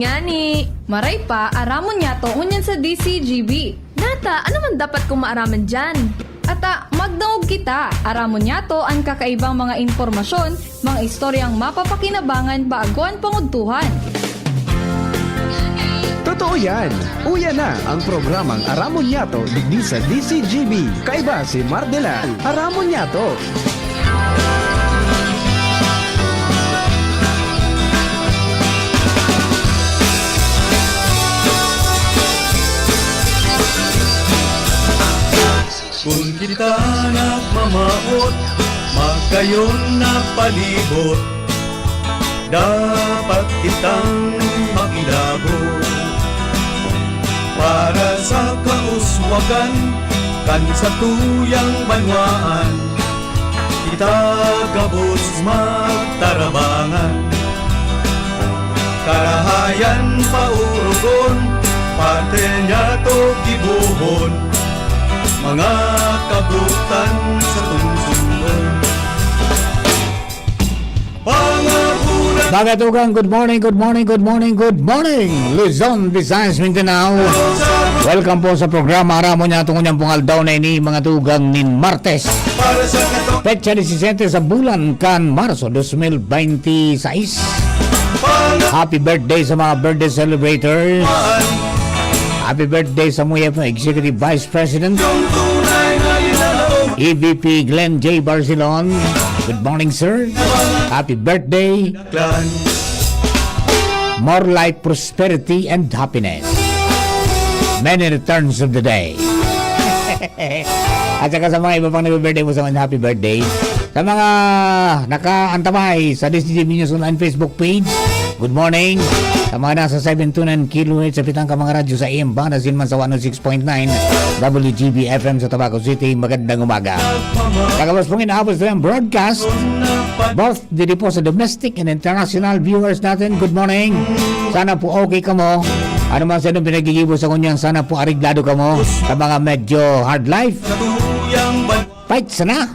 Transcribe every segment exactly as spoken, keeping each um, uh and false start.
Ngani, maray pa, aramon niyato ngunyan sa D C G B. Nata, ano man dapat kong maaraman diyan? Ata, magdangog kita. Aramon niyato an kakaibang mga impormasyon, mga istoryang mapapakinabangan bago an pangudtuhan. Totoo yan! Uya na ang programang Aramon Niyato digdi sa D C G B. Kaiba si Mardelan. Aramon Niyato! Kun kita nagmamawot, magkayon na palibot, dapat kitang makilabot. Para sa kauswagan kan satuyang banwaan, kita gabos magtarabangan. Karahayan paurugon, pati niyato gibohon, mga kabutan sa tungsungon. Pangabulan Mga tugang, good morning, good morning, good morning, good morning, Luzon, Visayas, Mindanao. Welcome po sa programa Aramon Niyato ngunyan pong aldaw na ini, mga tugang, nin Martes. Para sa katong Petsa disisete sa bulan kan Marso dos mil bente y seis. Happy birthday sa mga birthday celebrators. Happy birthday sa Muya Executive Vice President, tunay na linalaog E V P Glenn J Barcelon. Good morning, sir. Happy birthday. Klan More life, prosperity, and happiness. Many returns of the day. At saka sa mga iba pang nagbe-birthday mo sa mga happy birthday. Sa mga nakaantabay sa D C G B News Online Facebook page, good morning. Sa mga nasa seven two nine kilohertz sa pitang ka mga radyo sa A M banda, sin man sa one oh six point nine W G B F M sa Tabaco City, magandang umaga. Kagabos pong inaabot sa ang broadcast, both dito po sa domestic and international viewers natin, good morning. Sana po okay kamo. Ano man sa inyong pinaggigibo sa ngunyan, sana po areglado kamo. Sa mga medyo hard life, Katuyang ban fight sana.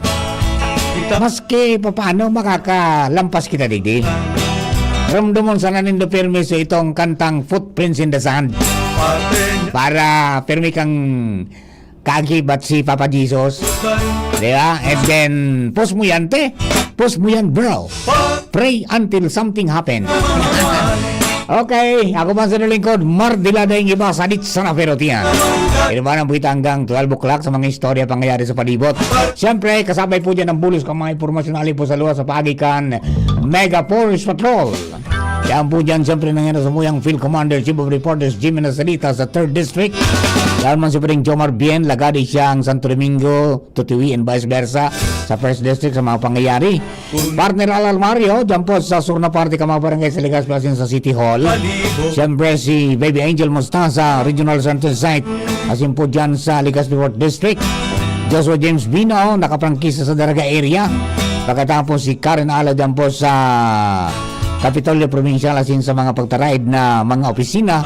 Maski papaano makakalampas kita digdi. Ramdamon sana nindo pirmi sa itong kantang Footprints in the Sand. Pati Para pirmi kang kagibat si Papa Jesus. Di ba? And then, post mo yan, te. Post mo yan, bro. Pray until something happen. Okay, ako man sa lingkod, Mardila daing iba, sadit sana pero tiyan. Inumanan po kita hanggang twelve o'clock sa mga istorya pangyayari sa palibot. Siyempre, kasabay po dyan ang bulos kang mga impormasyon ali po sa luwas sa paagi kan Mega Force Patrol. Yan po dyan, siyempre, nangyari sa muyang Field Commander, Chief of Reporters, Jimmy Nasalita sa third District. Yan man si Pring Jomar Bien, lagadi siyang Santo Domingo, Tutiwi, and vice versa sa first District sa mga pangyayari. Partner Alal Mario, dyan po sa sur na parte ka mga barangay sa Legazpi asin sa City Hall. Siyempre si Baby Angel Mostaza, Regional Center Site, asin po dyan sa Legazpi Fourth District. Joshua James Bino, nakaprangkisa sa Daraga area. Pagkatapos si Karen Alal dyan po sa Kapitolyo Probinsyal asin sa mga pagtaraid na mga opisina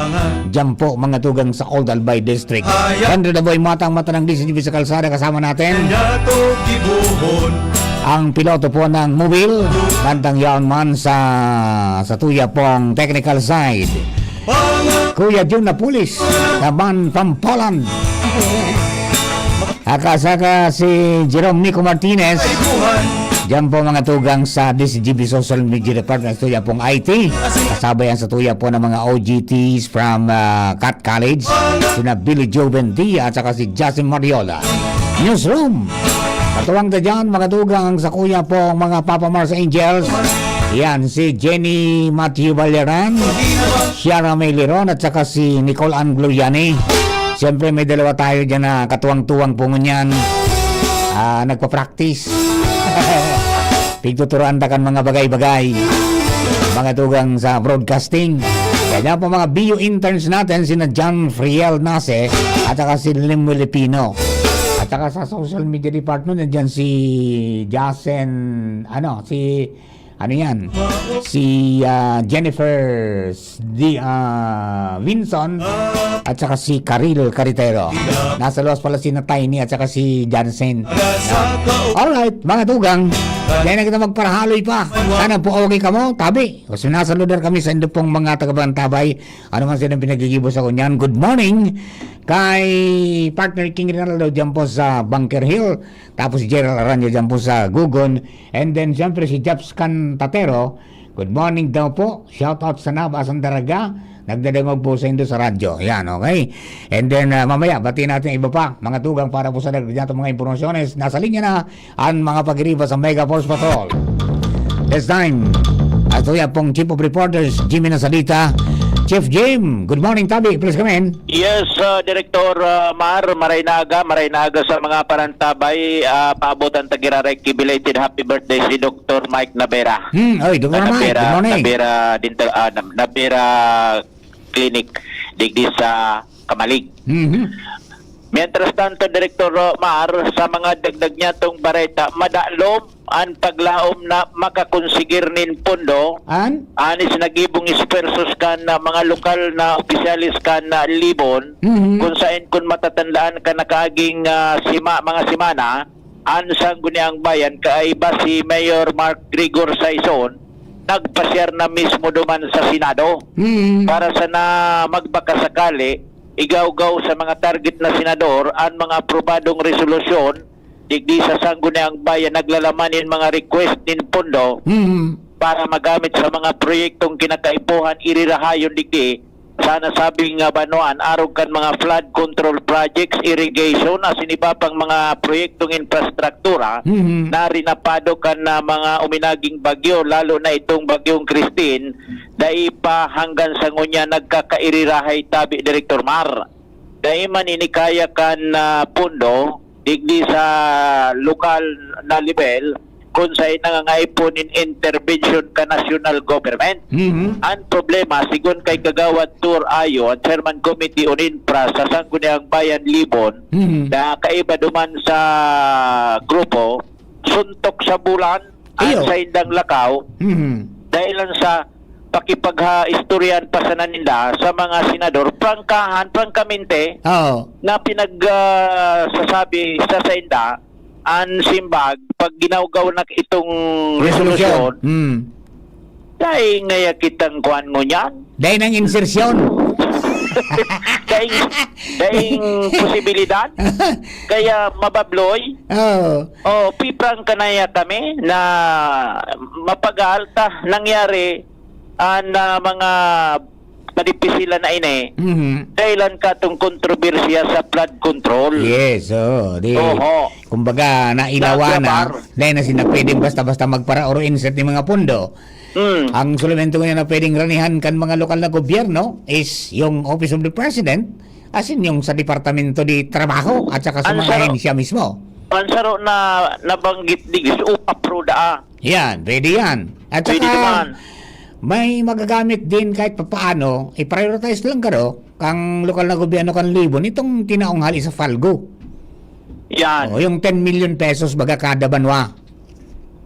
dyan po mga tugang sa Old Albay District. Henry Daboy Matang, Matanang D C G B sa kalsada kasama natin. Niyato gibohon Ang piloto po ng Mobile, bandang yaon man sa, sa tuya pong technical side. Pangabulan Kuya Jun Napulis, naman from Poland. Akasaka si Jerome Nico Martinez. Diyan po mga tugang sa D C G B Social Media Department, sa tuya pong I T. Kasabay yan sa tuya po ng mga O G Ts from ah, Cat College. Sina Billy Joven Dia at saka si Justin Mariola. Newsroom. Katuwang ta dyan, mga tugang sa kuya pong mga Papa Mars Angels. Yan, si Jenny Matthew Balyaran, Shara May Liron, at saka si Nicole Ann Gloriani. Siyempre, may dalawa tayo dyan na katuwang-tuwang po ngunyan. Ah, nagpa-practice. Pigtuturoan ta kan mga bagay-bagay. Mga tugang sa broadcasting. Kaya po mga B U interns natin, sina John Friel Nase, at saka si Lim Wilipino. At saka sa social media department, nandiyan si Jasen, ano, si ano yan? Si, ah, Jennifer s-, di, ah, Vinson at saka si Karil Caritero. Nasa luwas pala si Natay ni at saka si Jansen. Alright, mga tugang. Dahil na kita magparahaloy pa. Sana po okay kamo, tabi. Kasi nasaludar kami sa indo pong mga taga-Bantabay. Ano man silang pinaggigibo sa kunyan. Good morning kay partner King Rinaldo dyan po sa Bunker Hill. Tapos si Gerald Aranyo dyan po sa Gugon. And then, siyempre, si Japs Cantatero. Good morning daw po. Shout out sa Nabas ang Daraga. Nagdadangog po sa indo sa radyo. Yan, okay. And then, ah, mamaya, batiin natin ang iba pa. Mga tugang para po sa nagdadiyatong mga impormasyones. Nasa linya na ang mga pagiriba sa Mega Force Patrol. This time, ato yan pong Chief of Reporters, Jimmy Nasalita. Chief Jim, good morning, tabi. Please come in. Yes, ah, Director, ah, Mar, maray na aga, maray na aga sa mga parantabay. Ah, paabot ang tagiraray ki belated happy birthday si Doktor Mike Nabera. Hmm, oy, Doktor Ah, Mike, Nabera, good morning. Nabera Dental, ah, Nab-, Nabera Clinic, digdi sa Kamalig. Mhm. Mientras tanto, Director Mar, sa mga dagdag niya tong bareta, madalom an paglaom na makakonsigir nin pondo. An? Anis nagibong esfuerzos kan, ah, mga lokal na opisyales kan, ah, Libon, Mhm. kung saen, kung matatandaan kan nakaaging, ah, sima-, mga semana, an Sangguniang Bayan, kaiba si Mayor Mark Grigor Saison, nagpasyar na mismo duman sa Senado Mhm. para sana magbakasakali, igawgaw sa mga target na senador an mga aprobadong resolusyon digdi sa Sangguniang Bayan naglalaman nin mga request nin pondo Mhm. para magamit sa mga proyektong kinakaipuhan irirahayon digdi sa nasabing nga banwaan arog kan mga flood control projects, irrigation, asin iba pang mga proyektong infrastruktura Mhm. na rinapado kan, ah, mga uminaging bagyo, lalo na itong Bagyong Christine, dai pa hanggang sa ngunyan nagkakairirahay, tabi, Direktor Mar. Dai man ini kaya kan, ah, pondo digdi sa lokal na lebel, kun saen nangangaipo nin interbensyon kan national government. Mhm. An problema, sigon kay Kagawad Tur Ayo, an Chairman Committee on Infra sa Sangguniang Bayan Libon, Mhm. na kaiba duman sa grupo, suntok sa bulan an Iyo. saindang lakaw, Mhm. dahil lang sa pakipagha-istoryahan pa sana ninda sa mga senador, prangkahan, prangkamente, Oo. na pinag, ah, sasabi sa sainda, an simbag, pag ginawgaw na itong Resolusyon. resolusyon, Hmm. dai ngaya kitang kuan ngunyan. Dai nang insersyon. Daing, daing posibilidad. Kaya mababloy. Oo. Oh, piprangka na ya kami na mapagal ta nangyari an, ah, mga madipisilan na ini Mhm. dahilan katong kontrobersiya sa flood control. Yes, oo. Di, Oho. kumbaga, nailawan na. Nagrabar. Dahil na sila pwedeng basta-basta magpara or insert ng mga pondo. Mm. Ang solamente ngunyan na pwedeng ranihan kan mga lokal na gobyerno is yung Office of the President, as in yung sa Departamento de Trabaho at saka sa Ang mga saro-, ahensya mismo. ang saro na nabanggit digdi, upa pro daa. Yan, pwede yan. At Pwede saka, naman. may magagamit din kahit papaano, i-prioritize lang karo, kang lokal na gobyerno kan Libon, itong tinaong hali sa Falgo. Yan. O, yung ten million pesos baga kada banwa.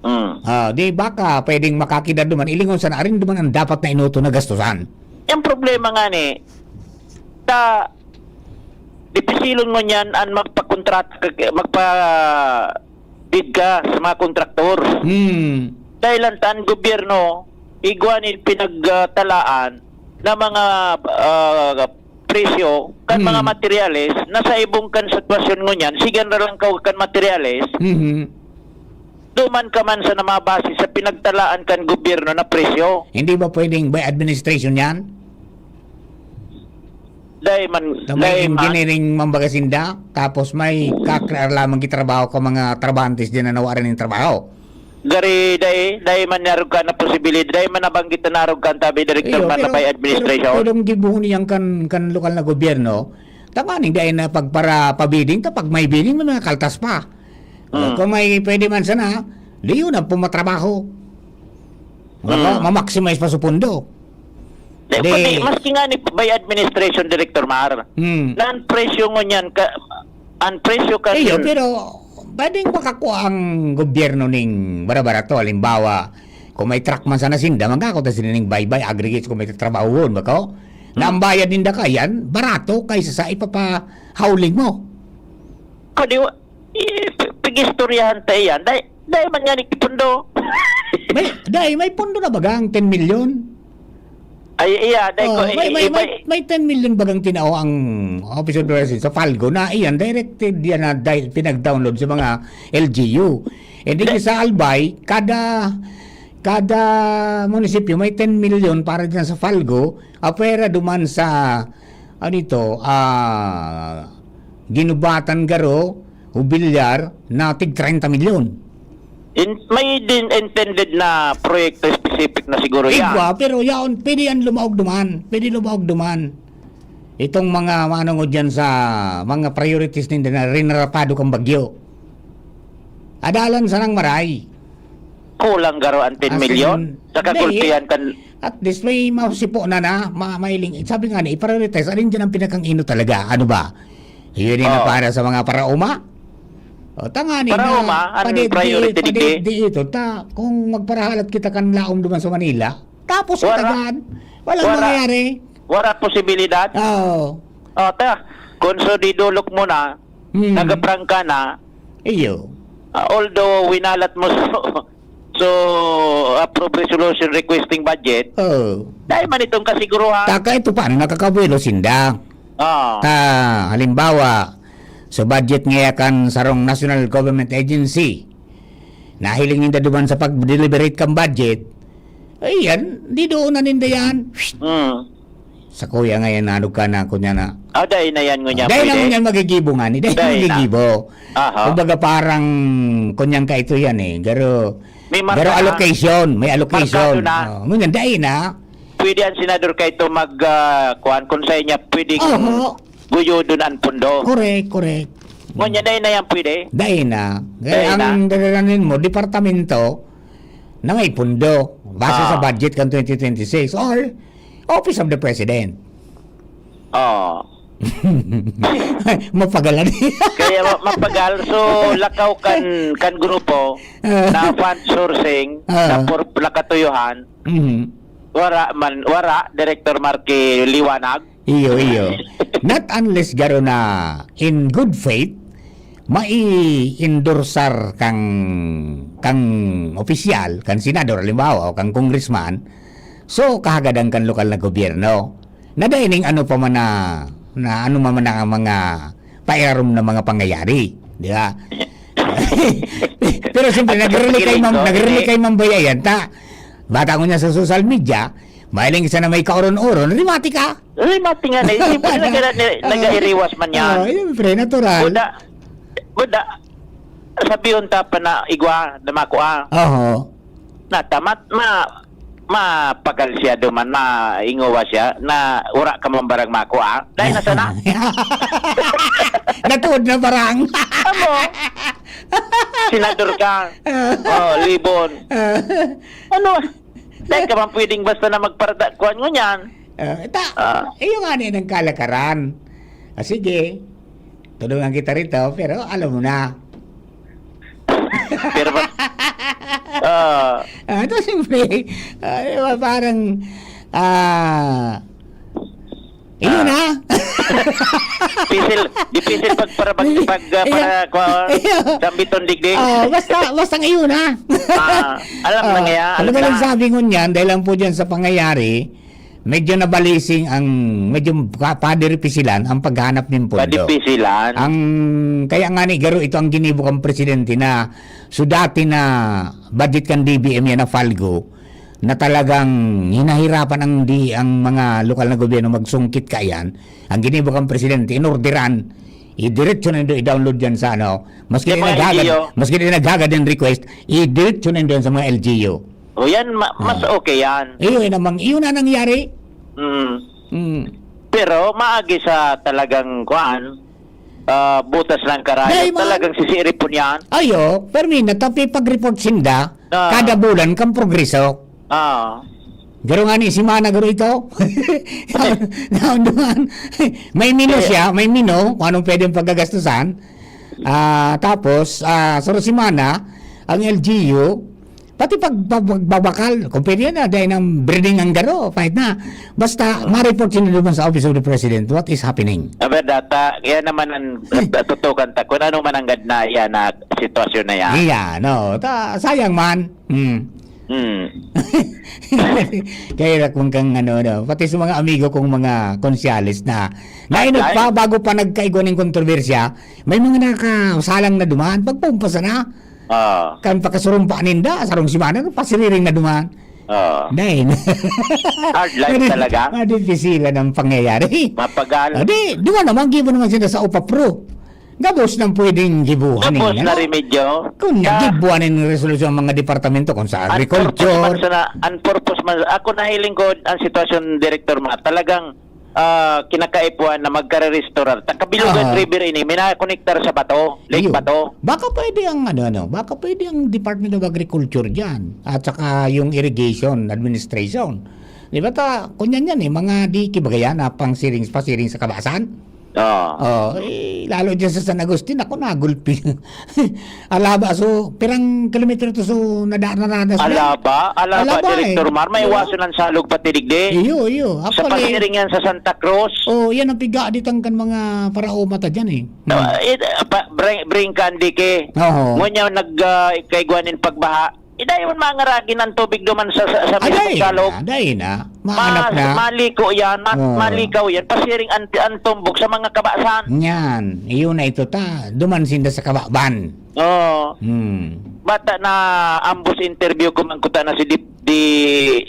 Mm. Ah, di baka pwedeng makakidad duman, ilingon sana arin duman ang dapat na inuto na gastusan. Yung problema nga ni, ta, dipisilon mo niyan ang magpakontrata ka, magpa-bid ka sa mga kontraktor. Hmm. Dahil ang taan gobyerno, igwa nin pinagtalaan na mga, ah, presyo kan Hmm. mga materyales na sa ibong kan sitwasyon ngunyan, sigan ra lang ka kan materyales, Mhm. duman ka man sa namabase sa pinagtalaan kan gobyerno na presyo. Hindi ba pwedeng by administration yan? Dai man, Na may dai man. engineering man baga sinda, tapos may kakrear lamang gitrabaho ka mga trabahantes diyan na nawara nin trabaho. Gari, dai, dai man narog ka na posibilidad, dai man nabanggit na narog ka ang tabi, Director, Iyo, man na pero, by administration. pero, pero ang gibuhon niyan kan, kan lokal na gobyerno, tanganing dai na pagpara-, pa-bidding, ta pag may bidding, may mga kaltas pa. Mm. Kung may pwede man sana, di yun ang pumatrabaho. Wala, Mm. ma-maximize pa sa pundo. Di, Di kundi, maski nga ni by administration, Director Mar, Hmm. na ang presyo ngunyan ka, ang presyo ka Iyo, yun. pero pwedeng makakuha ang gobyerno ning bara-barato. Halimbawa, Kung may truck man sana sinda, magkakot na sila ning baybay, aggregates kung may tatrabahon, bako? Na ang Hmm. bayad ninda kayan, barato kaysa sa ipapahauling mo. Kadi wa-, eh, pi-, pigistoryahan tayo yan. Dai, dai man nga ni pundo. May, dai, may pundo na bagang ten milyon? Ay, iya, dai Oh, ko, may, i-, may, iba may, may ten milyon bagang tinao ang Office of the President sa Falgo na iyan, directed yan na dahil pinag-download sa mga L G U. And then Di- sa Albay, kada, kada munisipyo may ten milyon para dyan sa Falgo, apwera duman sa, ano ito, ah, Ginubatan, Garo, Hubilyar, na tig treinta milyon. In-, may din intended na proyekto specific na siguro yan. Igwa, pero yaon, pwede yan lumaog duman. Pwede lumaog duman. Itong mga manungod dyan sa mga priorities ninda na rinarapado kang bagyo. Adalan sanang maray. Kulang garo ang ten As milyon? in, Sa kagulpihan kan At least may masipo na na, ma-, mailing. Sabi nga ni, i-prioritize. Alin dyan ang pinakang-ino talaga? Ano ba? Yun yung Oh. para sa mga paraoma? O, tanga ni Paraoma, na, ang padi-, priority di, digdi? Di ito. Ta, kung magparahalat kita kan laom duman sa Manila, tapos Wara. kita dyan. Walang Wara. mangyayari. Wara posibilidad? Oo. O, ta, kung so didulok mo na, Hmm. nagaprangka na, Iyo. ah, although winalat mo so, so, approve resolution requesting budget, Oo. dahil man itong kasiguruhan. Taka ito pa, nakakabuelo sinda. Oo. Ta, halimbawa, sa budget ngaya kan sarong National Government Agency, nahiling ninda duman sa pag-deliberate kan budget, ayan, di doon na ninda yan. Hmm. Sa kuya ngayon, nanog ka na, kunya na. Ah, dai na yan, ngunya, Dahil lang pwede? yan magigibo nga ni, dahil Dahil na. magigibo. Aha. Kumbaga parang, kunyang ka ito yan eh, garo, May marka garo na. allocation, may allocation. Markado na. Oh, ngunyan, dahil na. Pwede ang senador ka ito mag, ah, kuwan, kung sa inya, pwedeng Oho. guyodon ang pundo. Correct, correct. Ngunyan, dahil na yan pwede? Dahil na. Kaya Dahil ang na. dadalanin mo, departamento na may pundo, base Ah. sa budget kan twenty twenty-six or Office of the President. Oo. Mapagalan. Kaya ma-, mapagal. So, lakaw kan, kan grupo Ah. na fund sourcing, Ah. na por-, lakatuyuhan, Mhm. wara man, wara, Director Marky liwanag. Iyo, iyo. Not unless garo na in good faith, mai-endorsar kang, kang opisyal, kang senador, halimbawa, o kang congressman, so, kahagadan kan lokal na gobyerno. Na dai ning ano pa man na, na ano man na mga paiarom na mga pangyayari, di ba? Pero siyempre, At sa nagre-rely kay piling Ma'am, ko, nagre-rely hindi. kay Ma'am Boy yan, ta, bata ko niya sa social media, mahiling siya na may kaoron-oron, rimati ka. Rimati nga na, siyempre, Ano? naga-, na-, Oo. nagairiwas man yan. Oo, siyempre, natural. Buda, buda, sabihon ta pa na igwa, na makua. Oho. Natamat, ma-, mapagal siya duman, maingowa siya, na ura ka man barang makua. Dahil na sana. Natuod na barang. Amo, senador ka. Ah. Oh, libon. Ah. Ano? Dahil ka man pwedeng basta na magparada, kuwan ngunyan. Ah, ta-, Ah. iyo nga na yung kalakaran. Ah, sige. Tulungan kita rito, pero alam mo na. Pero ba-, ah. Ah, ito siyempre, ah, di ba, parang, ah, yun Ah. na. Pisil, dipisil pag para, pag, pag, ah, Iyo. para, kwa, Iyo. sambiton digdig. Oh, basta, basta ngayon na. Ah, alam na Ah, nga, alam talaga na. lang sabi ngunyan, dahil lang po dyan sa pangyayari, medyo nabalising ang, medyo pa-, padipisilan ang paghanap ng pondo. Padipisilan. Ang, kaya nga ni Garo, ito ang ginibo kang presidente na, so dati na budget kan D B M yan na Falgo, na talagang hinahirapan ang di-, ang mga lokal na gobyerno magsungkit kaiyan. Ang ginibo kang presidente, inorderan, idiretso na nindo i-download yan sa ano, maski Yung di mga naghagad, L G U. maski di naghagad yung request, idiretso na nindo yan sa mga L G U. O yan, ma-, mas Ah. okay yan. Iyo, yun namang, iyon na nangyari. Mm. Mm. Pero maagi sa talagang, kuan, ah, butas ng karayom, Dahil, man. talagang sisiripon yan. Ayo, pero minsan, tapi pag-report sinda, Ah. kada bulan kang progreso. Ah. Garo nga ni, si Mana, garo ito. Naunduan. May mino Eh. siya, may mino, kung anong pwedeng paggagastusan. Ah, tapos, ah, saro si Mana, ang L G U, Pati pag, pag, pagbabakal, kung pwede yan, ah, dahil ng breeding ang garo, kahit na. Basta, ma-report yun naman sa Office of the President, what is happening? Aba, data, kaya naman ang tutukan ta kung ano man ang gad na yan na sitwasyon na yan. Iya, no. Ta, sayang man. Hmm. Hmm. Kaya kung kang ano, no, pati sa mga amigo kong mga konsyales na nainot Ay. pa bago pa nagkaigwa ng kontrobersya, may mga nakasalang na duman, pagpaumpasa na. Ah. Kan pakasurumpa ninda, sarong simana, pasiriring na duman. Ah. Dahil. Hard life talaga. Madipisilan ang pangyayari. Mapagal. Ah, di, duman naman, gibo naman sila sa upapro. Gabos nang pwedeng gibuhan Tapos ninyo, na no? remedyo. Kung Sa- nagibuhan ng resolusyon ang mga departamento, kung sa Ang purpose man agriculture, sana, ang purpose man, ako nahiling ko, ang sitwasyon, Director Ma, talagang ah, kinakaipuhan na magkare-restore. Takabilugan Aha. River ini, minakonektar sa bato, Lake Ayun. Bato. Baka pwede ang ano, ano, baka pwede ang Department of Agriculture diyan at saka yung Irrigation Administration. Di ba ta, kunyan yan eh, mga di kibagayan na pang siring, pasiring sa kabasan? Oo. Oh, eh, lalo dyan sa San Agustin, ako nagulpi. Alaba, so, pirang kilometro to, so, nada, naradas na. Alaba, Alaba, Alaba, Director eh. Mar, may Diba? iwasan ang salog pati digdi. Iyo, iyo. Sa Actually, pasiring yan sa Santa Cruz. Oh, yan ang piga, di tangkan mga paraoma ta dyan eh. Hmm. Uh, it, uh, pa, bring, bring ka, Andike. Oo. Ngunyan nag uh, kaigwanin pagbaha. Idayon mangaragin ang tubig duman sa, sa, sa Ah, mismong dahil salog. na, dahil na. Maanap Mas, na. maliko yan, ma- Oo. malikaw yan. Pasiring ang, ang tumbok sa mga kabasan. Yan. Iyon na ito ta. Duman sinda sa kababan. Oo. Hmm. Bata na ambos interview ko man kuta na si D, D,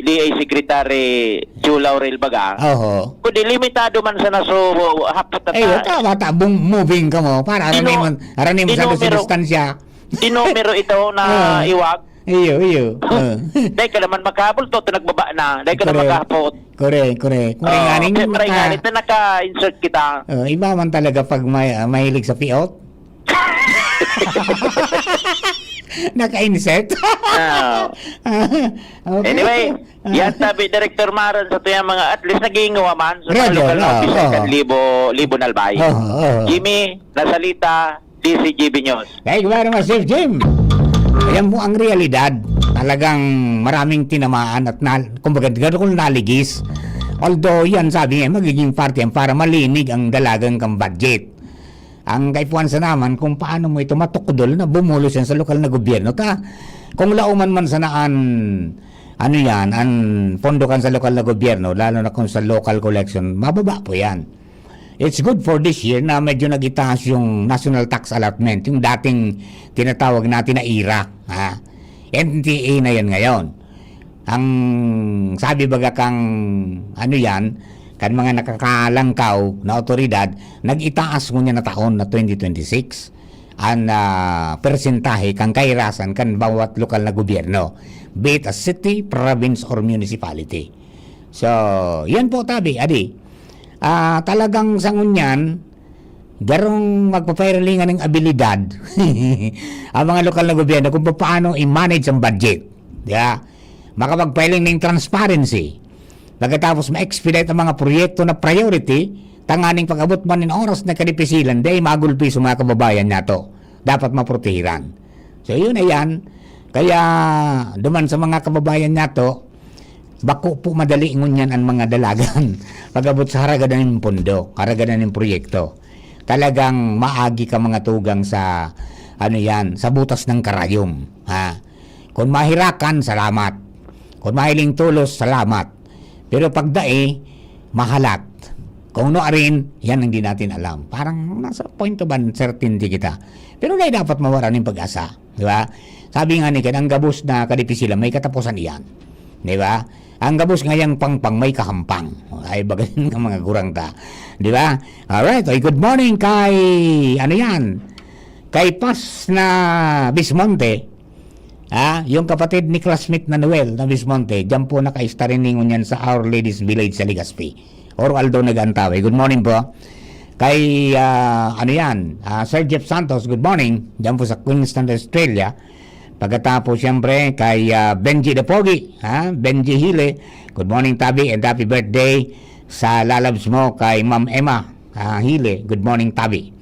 D A Secretary Joe Laurel Baga. Oho. Kundi limitado man sana so hapot na Eh, ta- wata, wata, bung, moving ka mo. Para Ino- arani mo, arani mo sa inumero- substansya. Inumero ito na Ah. iwag. Iyo, iyo. Ah. Dahil ka naman makahabol to, ito nagbaba na. Dahil ka na Correct. Maghapot. Correct, correct. Kung Oh, nga ning kaya maka- nga, ito naka-insert kita. Oh, iba man talaga pag may, ah, mahilig sa piot. Naka-insert. Ah. Okay. Anyway, Ah. yan sabi Director Maran sa tuyang mga at least naging man sa mga Radyo, lokal na ah, opisina ah. kan Libo, Libo Nalbay. Ah, ah. Jimmy, nasalita, D C G B News. Thank you very much, Sir Jim. Ayan po ang realidad. Talagang maraming tinamaan at na, kumbaga, ganun naligis. Although, yan sabi niya, magiging parte yan para malinig ang dalagan kang budget. Ang kaipuhan sa naman kung paano mo ito matukdol na bumulos yan sa lokal na gobyerno. Ta, kung lauman man sana an, ano yan, ang pondo kan sa lokal na gobyerno, lalo na kung sa local collection, mababa po yan. It's good for this year na medyo nagitaas yung national tax allotment, yung dating tinatawag natin na ira. Ha? N T A na yan ngayon. Ang sabi baga kang, ano yan, kan mga nakakalangkaw na otoridad, nag-itaas ngunyan na taon na twenty twenty-six an, ah, persentahe kan kairasan kan bawat lokal na gobyerno, be it a city, province, or municipality. So, yan po, tabi, adi. Ah, talagang sa ngunyan, garong magpapairelingan ng abilidad ang mga lokal na gobyerno kung paano i-manage ang budget. Di ba? Makapag-filing ng transparency. Pagkatapos, ma-expedite ang mga proyekto na priority, tanganing pag-abot man ng oras na kadipisilan, dahil magulpi sa mga kababayan nato. Dapat maprotehiran. So, yun na yan. Kaya, duman sa mga kababayan nato, bako po madali ngunyan ang mga dalagan pag-abot sa haragadan ng pondo, haragadan ng proyekto. Talagang maagi ka mga tugang sa, ano yan, sa butas ng karayom. Ha? Kung mahirakan, salamat. Kung mahiling tulos, salamat. Pero pag dai, mahalat. Kung ano arin, yan ang di natin alam. Parang nasa point of uncertainty kita. Pero dai dapat mawara nin pag-asa. Di ba? Sabi nga ni Ken, ang gabos na kadipisilan, may katapusan iyan. Di ba? Ang gabos ngayang pangpang, may kahampang. Ay, baga yun nga mga gurang ta. Di ba? Alright. Ay, good morning kay, ano yan? Kay Pas na Bismonte. Ah, yung kapatid ni classmate na Noel na Bismonte, diyan po naka-stariningon yan sa Our Lady's Village sa Legazpi. Or Aldo Nag-Antawe. Good morning po. Kay, ah, ano yan, ah, Sir Jeff Santos, good morning. Diyan po sa Queensland, Australia. Pagkatapos, siyempre, kay, ah, Benji the Pogi, ha? Benji Hile, good morning, Tabi, and happy birthday sa lalabs mo kay Ma'am Emma, ah, Hile. Good morning, Tabi.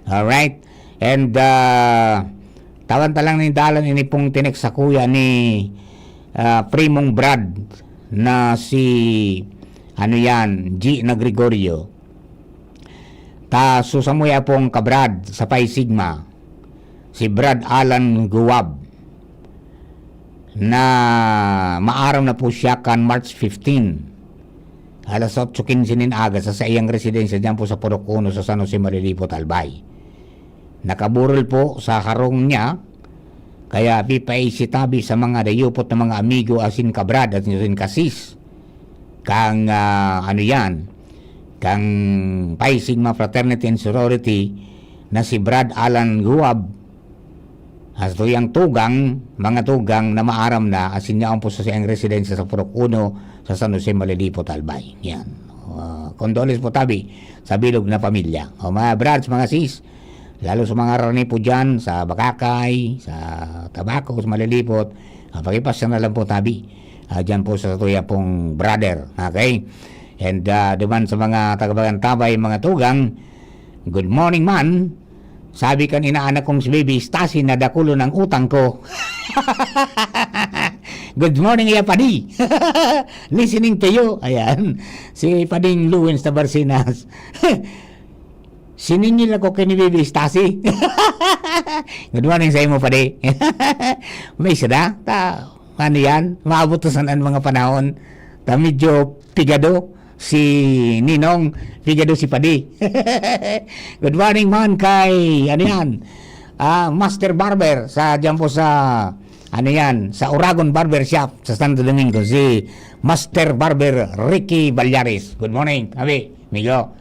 Alright. And, ah, Tawan ta lang nin dalan, ini pong tinext sakuya ni, ah, primong Brad na si, ano yan, G na Gregorio. Ta, so, samuya pong kabrad sa Pi Sigma, si Brad Alan Guwab, na maaram na po siya kan March fifteen, alas otso quince nin aga, sa saiyang residensya diyan po sa Purok Uno sa San Jose, Malilipot, Albay. Nakaburol po sa harong niya, kaya pipaisi tabi sa mga dayupot na mga amigo asin kabrad asin kasis kang, ah, ano yan, kang Pi Sigma Fraternity and Sorority na si Brad Alan Guab. As to yang tugang, mga tugang na maaram na, asin yaon po sa siyang residensya sa Purok Uno, sa San Jose, Malilipot, Albay. Yan. Ah, condolence po tabi sa bilog na pamilya. O, mga brads, mga sis, lalo sa mga rani po dyan, sa Bakakay, sa Tabaco, sa Malilipot, ah, pakipasya na lang po tabi. Ah, dyan po sa tuya pong brother. Okay? And, ah, duman sa mga taga-Bagantabay, mga tugang, good morning man. Sabi kan inaanak kong si Baby Stacy, "Nadakulon ang utang ko." Good morning, Iya Padi. Listening to you. Ayan. Si Pading Luwins Tabarsinas. Siningil ako kay ni Baby Stacy. Good morning sa imo, Padi. May isa na? Ta, ano yan? Maabot na sana ang mga panahon. Ta medyo pigado si Ninong, pigado si Padi. Good morning man kay, ano yan? Ah, Master Barber sa, diyan po sa, ano yan? Sa Uragon Barber Shop sa Santo Domingo, si Master Barber Ricky Ballares. Good morning, abi, amigo.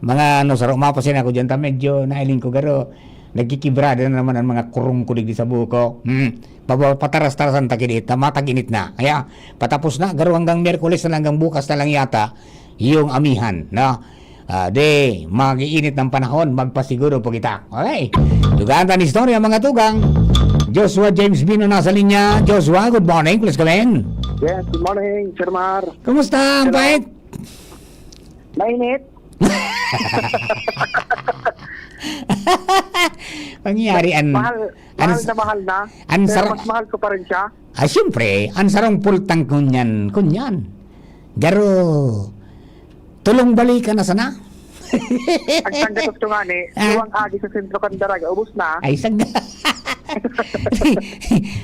Mga ano, saro, mapasin ako dyan, ta medyo nailing ko, garo, nagkikibrada na naman ang mga kurong ko digdi sa buko. Hmm. Paba-, pataras-tarasan ta kini, ta matag-init na. Kaya, patapos na, garo, hanggang Miyerkules na lang, hanggang bukas na lang yata, yung amihan, no? Ah, di, mag-iinit ng panahon, magpasiguro po kita. Okay. Dugaan ta ni istorya, mga tugang. Joshua James Bino nasa linya. Joshua, good morning. Please come in. Yes, good morning, Sir Mar. Kumusta ang Hello. pait? Mainit. Pangyayari an, Mahal, an mahal na mahal na. An Pero sarong mas mahal ko pa rin siya. Ah, siyempre, an sarong pultang kunyan, kunyan. Garo, tulong balikan na sana. Ang sanggatot ko nga ni, Ah. iwang agi sa sentro kan Daraga, ubos na. Ay, sangga-,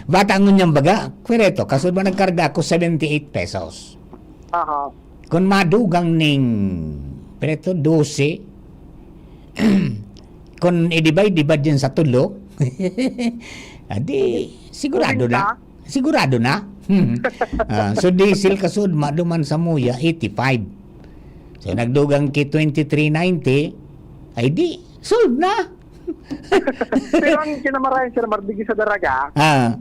bata ngunyan baga. Pero ito, kasud ba nagkarga ako seventy-eight pesos? Aha. Kun madugang ning, preto, dose, kun i-divide, divide yan sa tulo, adi, sigurado na. Kunin ka? Sigurado na. Ah, so, diesel kasud, maduman sa muya, eighty-five. So, nagdugang ki twenty-three ninety, ay di, solve na. Pero ang kinamarayan, Sir Mar, digi sa Daraga, Ah.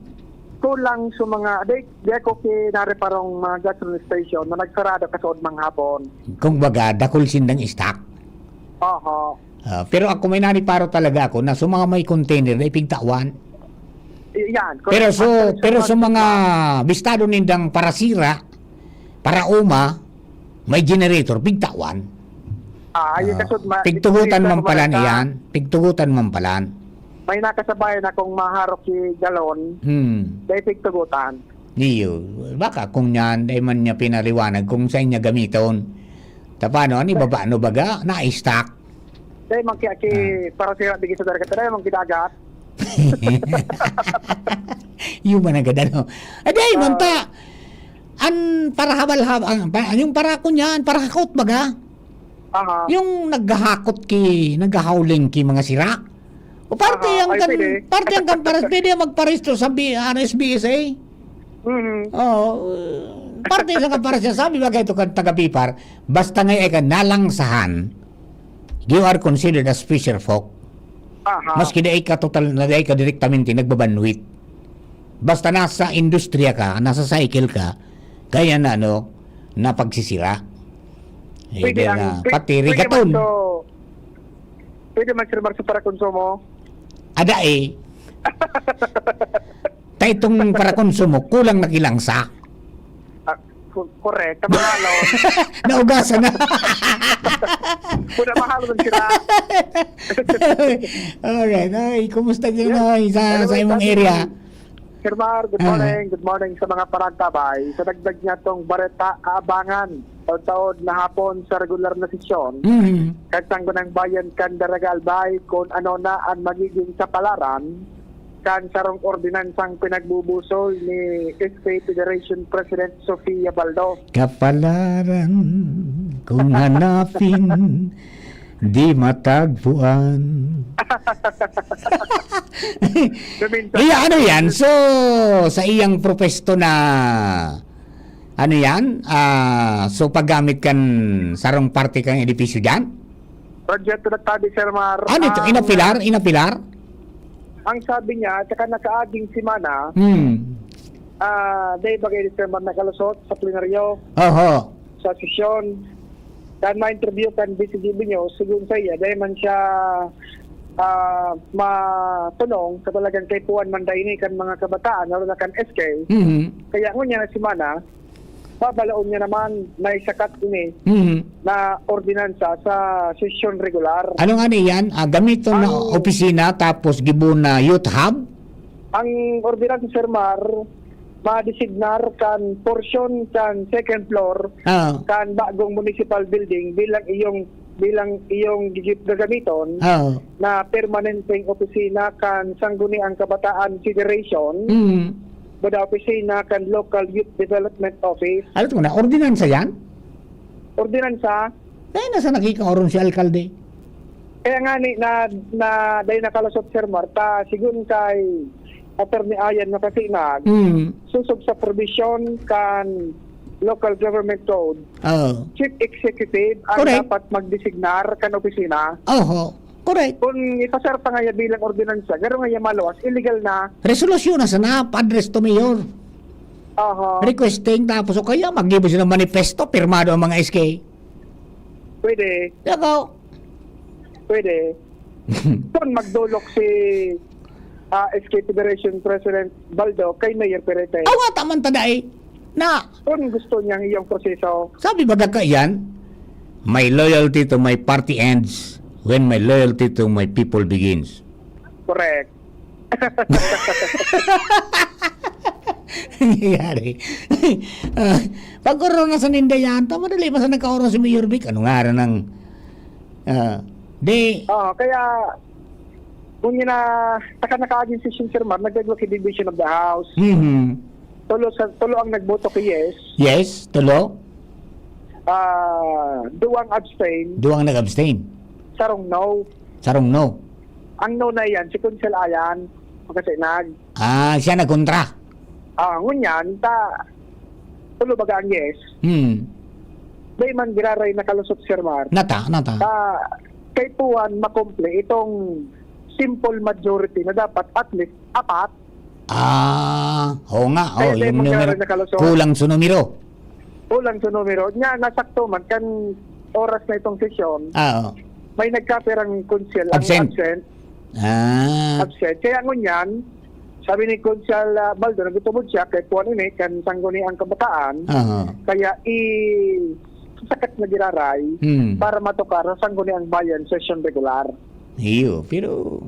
kulang sa mga, di, di ako kinareparong mga gasoline station na nagsarado kasood manghapon. Kung baga, dakul sindang stock. Oho. Ah, pero ako may nareparo talaga ako na sa mga may container na ipigtawan. I-, yan, Pero correct. so, Actually, pero sa sa mga mga bistado nindang parasira, para uma, may generator, pigtawan. Ah, ayun, Ah, kasud ma-, pigtugutan ito man sa palan maganda. iyan. Pigtugutan man palan. May nakasabayan akong maharok si galon, Hmm. dahil pigtugutan. Iyo, baka kung yan, dahil man niya pinaliwanag kung saan niya gamiton. Ta paano, ano, ibaba, ano baga? Na-stock. Dahil man kaya ki-, Ah. para sa digi sa Daraga, dahil man kidagat. Yung man ang ganda, no? Ay, dahil man Ah. ta, an parahabal-hab-, ang, pa, yung para kunyan, para hakot baga? Aha. Yung naghahakot ki, naghahauling ki mga sira. O parte Aha, yang ay, kan, pwede. parte yang kan pares-, pwede magparesto sa B-, R S B S A. Mhm. Oo, parte sa kan pares-, sabi ba kayo kan taga-Pipar, basta ngay ay ka nalangsahan, you are considered as fisher folk. Aha. Maski dai ka total, na dai ka direktamente nagbabanwit. Basta nasa industriya ka, nasa cycle ka, kaya na, ano, napagsisira. Eh, Pwede di ang, na, pwe-, pati pwede rigaton. man to, pwede man, Sir Mar, sa para konsumo? Ada eh. Ta itong para konsumo, kulang na kilangsa. Ah, Ko-, correct. Kamahalo. Naugasan na. Pura mahal man sila. Alright. Ay, kumusta ka Yes. na sa, Hello, sa imong Daddy. Area? Sir Mar, good Ah. morning. Good morning sa mga panagtabay. Sa dagdag niya tong bareta, aabangan taod-taod na hapon sa regular na sesyon. Mhm. Kan Sangguniang Bayan kan Daraga Albay kung ano na ang magiging kapalaran kan sarong ordinansang pinagbubusol ni S K Federation President Sofia Baldo. Kapalaran kung hanapin, di matagpuan. Gaminsan. Iya, ano yan? So, sa iyang propesto na, ano yan? Ah, so, paggamit kan sarong parte kang edipisyo dyan? Radyo Trinitatis, Sir Mar. Ano ito? Ang Inapilar? Inapilar? Ang sabi niya, at saka nakaaging semana, Hmm. ah, dahil bagay ni Sir Mar nakalusot sa plenaryo, Oho. sa sesyon, kan ma-interview kan V C G B News, sigun sa iya, dahil man siya, ah, matunong sa talagang kaipuhan man dahil ini kan mga kabataan, lalo na kan S K. Mhm. Kaya ngunyan na semana, babalaon niya naman na isakat ini Mhm. na ordinansa sa sesyon regular. Ano nga niyan? Ah, gamiton na Ang opisina tapos gibo na youth hub? Ang ordinansa, Sir Mar, madesignar kan porsyon kan second floor Ah. kan bagong municipal building bilang iyong, bilang iyong gigi-, gagamiton Ah. na permanenteng opisina kan Sangguniang Kabataan Federation, Mm. boda opisina kan Local Youth Development Office. Ano ito na? Ordinansa yan? Ordinansa. Dahil nasa nakikauron si alkalde. Kaya nga ni, na, na, dahil nakalusot, Sir Mar, ta, sigun kay Attorney Ayan Makasinag, Mm. susog sa probisyon kan Local Government Code, Oo. Chief Executive ang Correct. dapat magdesignar kan opisina. Oho. Correct. Kung ipasar pa nga yan bilang ordinansa, garo nga yan maluwas, illegal na. Resolusyon na sana, Padres to Mayor. Oho. Requesting, tapos o kaya maggibo sila ng manifesto, pirmado ang mga S K. Pwede. Yako. Pwede. Kung magdolok si, ah, S K Federation President Baldo kay Mayor Perete. Awa, taman ta dai. Na. Kung gusto niyang iyong proseso. Sabi baga ka yan, "My loyalty to my party ends when my loyalty to my people begins." Correct. Nangyayari. Ah, pag korona sa ninda yan, ta, madali pa sa nagkaoron si Mayor Vic. Ano nga rin ang, ah, di Oo, kaya, kung yun na, saka nakaaging session, Sir Mar, nagdagwa ki division of the house. Mhm. Tulo sa, tulo ang nagboto ki yes. Yes, tulo. Ah, duwang abstain. Duwang nag-abstain. Sarong no. Sarong no. Ang no na yan, si Kunsel Ayan, Makasinag. Ah, siya nagkontra. Ah, ngunyan, ta, tulo baga ang yes. Hmm. Dai man giraray nakalusot, Sir Mar. Nata, nata. Ta, kaipuhan makumple itong simple majority na dapat at least apat. Ah, oo nga. Kaya Oh, dai yung man numero, giraray nakalusot. Kulang sa numero. Kulang sa numero. Nya, nasakto man, kan oras na itong sesyon, Ah, oo. may nagkapirang Kunsel ang Absent. absent. Ah. Absent. Kaya ngunyan, sabi ni Kunsel, ah, Baldo, nagtutubod siya kay Puan ini, kan Sangguniang Kabataan. Aha. Kaya i-, sakat na giraray Hmm. para matukar sa Sangguniang Bayan session regular. Iyo, pero,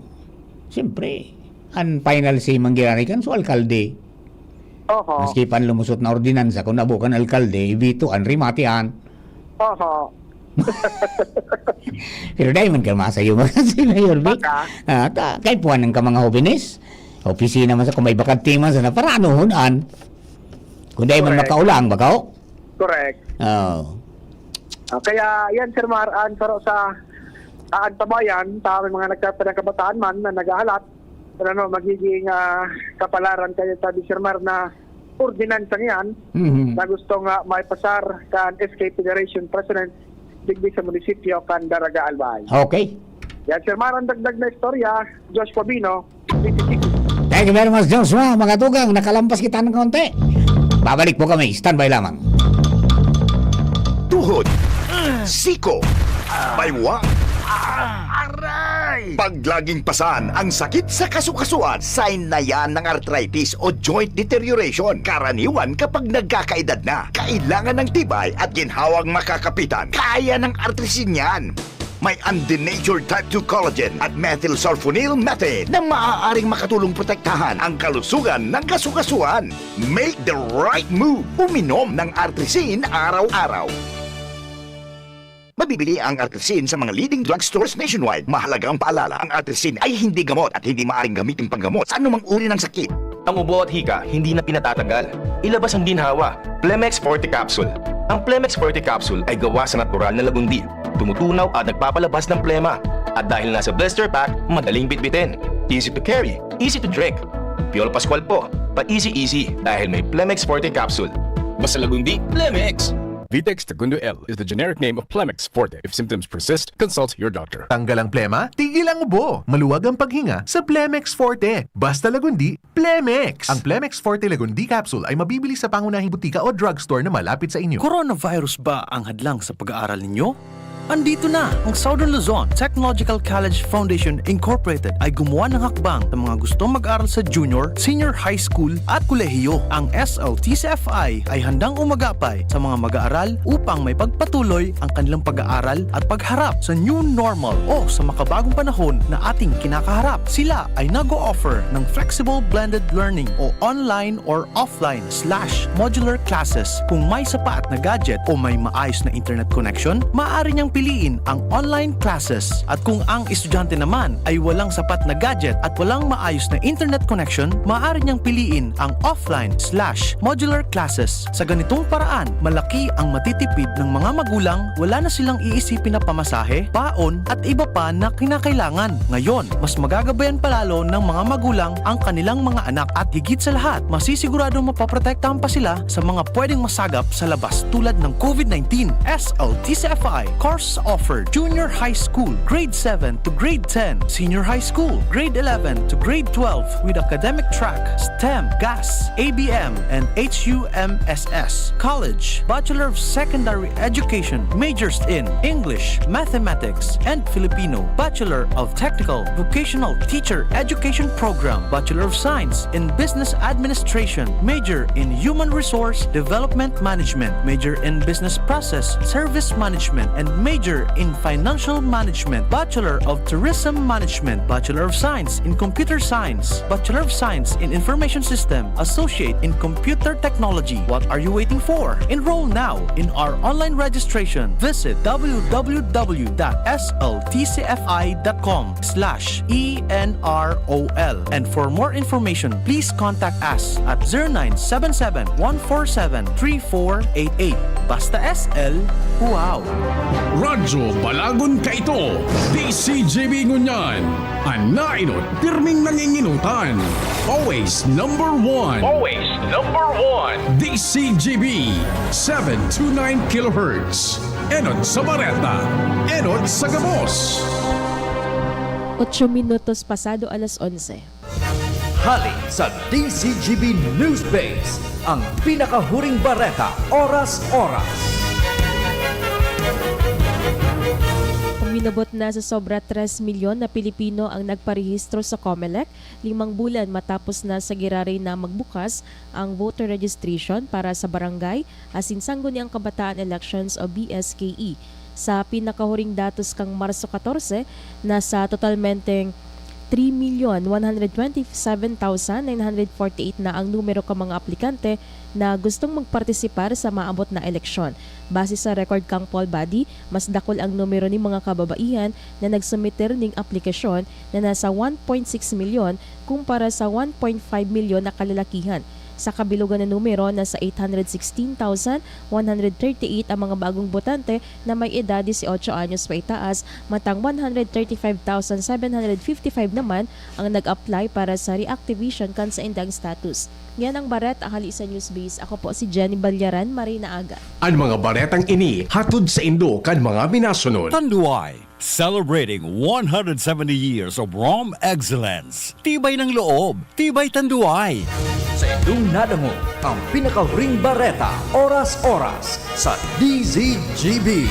siyempre, ang final say man giraray kan so alkalde. Oho. Maski pa ang lumusot na ordinansa, kung nabukan alkalde, ibito an rimate an. Oho. Pero dai man ka masayo, si Mayor Vic. Baka. Ah, ta, kaipuhan ka mga hobenes. Opisina man sa, kung may bakante man sa, para anuhon an. Kung dai man Correct. makaulang, baka, oh. Correct. Oh. Ah, kaya yan, Sir Mar, an saro sa, ah, antabayan, sa aming mga nagkapatid kabataan man na naghahalat, kung ano magiging, ah, kapalaran kaya sabi, Sir Mar, na ordinansang yan Mhm. na gusto nga maipasar kan S K Federation President digdi sa munisipyo kan Daraga Albay. Okay. Yan, Sir Mar, ang dagdag na istorya, Josh Pabino, P T C. Thank you very much, Joshua. Mga tugang, nakalampas kita ng konti. Babalik po kami. Standby lamang. Tuhod, siko, baywa, aray! Pag laging pasan ang sakit sa kasukasuan, sign na yan ng arthritis o joint deterioration. Karaniwan kapag nagkakaedad na, kailangan ng tibay at ginhawang makakapitan. Kaya ng artrisin yan. May undenatured type two collagen at methylsulfonyl methane na maaaring makatulong protektahan ang kalusugan ng kasukasuan. Make the right move. Uminom ng Artrisin araw-araw. Mabibili ang Artrisin sa mga leading drugstores nationwide. Mahalagang paalala, ang Artrisin ay hindi gamot at hindi maaaring gamitin panggamot sa anumang uri ng sakit. Ang ubo at hika, hindi na pinatatagal. Ilabas ang ginhawa. Plemex Forte Capsule. Ang Plemex Forte Capsule ay gawa sa natural na lagundi. Tumutunaw at nagpapalabas ng plema. At dahil nasa blister pack, madaling bitbitin. Easy to carry, easy to drink. Piolo Pascual po, pa-easy-easy dahil may Plemex Forte Capsule. Basta lagundi, Plemex! Vitex Segundo L is the generic name of Plemex Forte. If symptoms persist, consult your doctor. Tanggal ang plema, tigil ang ubo. Maluwag ang paghinga sa Plemex Forte. Basta lagundi, Plemex! Ang Plemex Forte Lagundi Capsule ay mabibili sa pangunahing butika o drugstore na malapit sa inyo. Coronavirus ba ang hadlang sa pag-aaral ninyo? Andito na! Ang Southern Luzon Technological College Foundation Incorporated ay gumawa ng hakbang sa mga gustong mag-aral sa junior, senior high school at kolehiyo. Ang S L T C F I ay handang umagapay sa mga mag-aaral upang may pagpatuloy ang kanilang pag-aaral at pagharap sa new normal o sa makabagong panahon na ating kinakaharap. Sila ay nag-o-offer ng flexible blended learning o online or offline slash modular classes. Kung may sapat na gadget o may maayos na internet connection, maaari niyang piliin ang online classes. At kung ang estudyante naman ay walang sapat na gadget at walang maayos na internet connection, maaari niyang piliin ang offline slash modular classes. Sa ganitong paraan, malaki ang matitipid ng mga magulang, wala na silang iisipin na pamasahe, baon, at iba pa na kinakailangan. Ngayon, mas magagabayan palalo ng mga magulang ang kanilang mga anak at higit sa lahat, masisiguradong mapoprotektahan pa sila sa mga pwedeng masagap sa labas tulad ng COVID nineteen. S L T C F I course offered junior high school, grade seven to grade ten, senior high school, grade eleven to grade twelve with academic track, STEM, GAS, A B M, and H U M S S. College, Bachelor of Secondary Education, majors in English, Mathematics, and Filipino, Bachelor of Technical Vocational Teacher Education Program, Bachelor of Science in Business Administration, major in Human Resource Development Management, major in Business Process Service Management, and major in Financial Management, Bachelor of Tourism Management, Bachelor of Science in Computer Science, Bachelor of Science in Information System, Associate in Computer Technology. What are you waiting for? Enroll now in our online registration. Visit w w w dot s l t c f i dot com slash e n r o l. And for more information, please contact us at zero nine seven seven, one four seven, three four eight eight. Basta S L, wow! Radyo Balagon kaito, D C G B ngunyan. An naenot, pirming nanginginutan. Always number one. Always number one. D C G B, seven two nine kilohertz. Enot sa bareta, enot sa gabos. Otso minutos pasado alas onse. Hali sa D C G B News Base, ang pinakahuring bareta, oras-oras. Uminabot na sa sobra tres milyon na Pilipino ang nagparehistro sa Comelec, limang bulan matapos na sa giraray na magbukas ang voter registration para sa barangay asin Sangguniang Kabataan Elections o B S K E. Sa pinakahuring datos kan Marso katorse, nasa totalmenteng three million one hundred twenty-seven thousand nine hundred forty-eight na ang numero kan mga aplikante na gustong magpartisipar sa maabot na eleksyon. Base sa record kan poll body, mas dakul ang numero nin mga kababaihan na nagsumiter nin aplikasyon na nasa one point six milyon kumpara sa one point five milyon na kalalakihan. Sa kabilugan na numero, nasa eight hundred sixteen thousand one hundred thirty-eight ang mga bagong botante na may edad dieciocho anyos paitaas, mantang one hundred thirty-five thousand seven hundred fifty-five naman ang nag-apply para sa reactivation kan saindang status. Yan ang bareta hali sa Newsbase. Ako po si Jenny Balyaran. Maray na aga. An mga baretang ini hatod saindo kan mga minasunod. Tanduay, celebrating one hundred seventy years of Rom Excellence. Tibay ng loob, tibay Tanduay. Saindong nadangog ang pinakahuring bareta, oras-oras, sa D Z G B.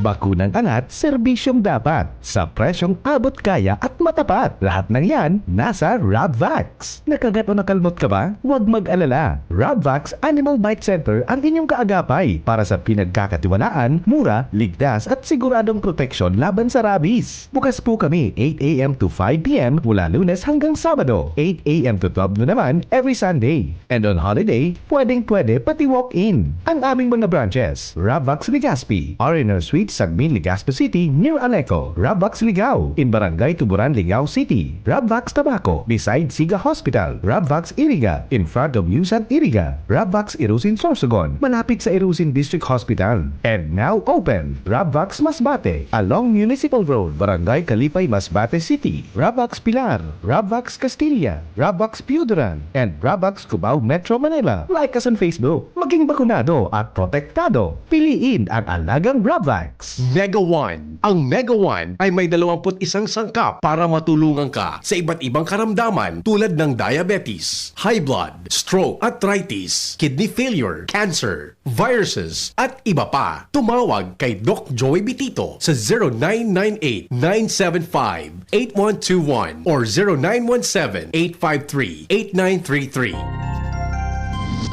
Bakunang angat, serbisyong dapat, sa presyong abot kaya at matapat. Lahat ng yan, nasa Rabvax. Nakagat o nakalmot ka ba? Huwag mag-alala. Rabvax Animal Bite Center ang inyong kaagapay para sa pinagkakatiwalaan, mura, ligtas at siguradong proteksyon laban sa rabies. Bukas po kami eight a m to five p m mula Lunes hanggang Sabado, eight a m to twelve noon naman every Sunday. And on holiday, pwedeng-pwede pati walk-in. Ang aming mga branches, Rabvax Legazpi, R and R Suite, Sagmin, Legazpi City, near Aleco, Rabvax Ligao, in Barangay Tuburan, Ligao City, Rabvax Tabaco, beside Siga Hospital, Rabvax Iriga, in front of Yusan Iriga, Rabvax Irusin Sorsogon, malapit sa Irusin District Hospital, and now open, Rabvax Masbate, along Municipal Road, Barangay Kalipay, Masbate City, Rabvax Pilar, Rabvax Castilla, Rabvax Pioduran, and Rabvax Cubao, Metro Manila. Like us on Facebook. Maging bakunado at protektado. Piliin ang alagang Rabvax. Mega One. Ang Mega One ay may dalawampu't isang sangkap para matulungan ka sa iba't ibang karamdaman tulad ng diabetes, high blood, stroke, arthritis, kidney failure, cancer, viruses, at iba pa. Tumawag kay Doc Joey Bitito sa zero nine nine eight nine seven five eight one two one or zero nine one seven eight five three eight nine three three.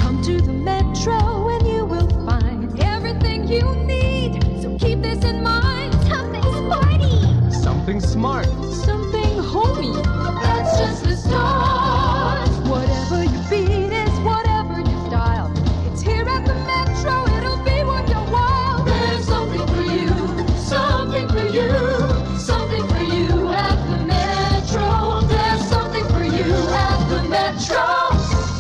Come to the Metro and you will find everything you need. So keep this in mind. Something sporty. Something smart. Something homey. That's just the start. Whatever your beat is, whatever your style, it's here at the Metro. It'll be worth your while. There's something for you. Something for you. Something for you at the Metro. There's something for you at the Metro.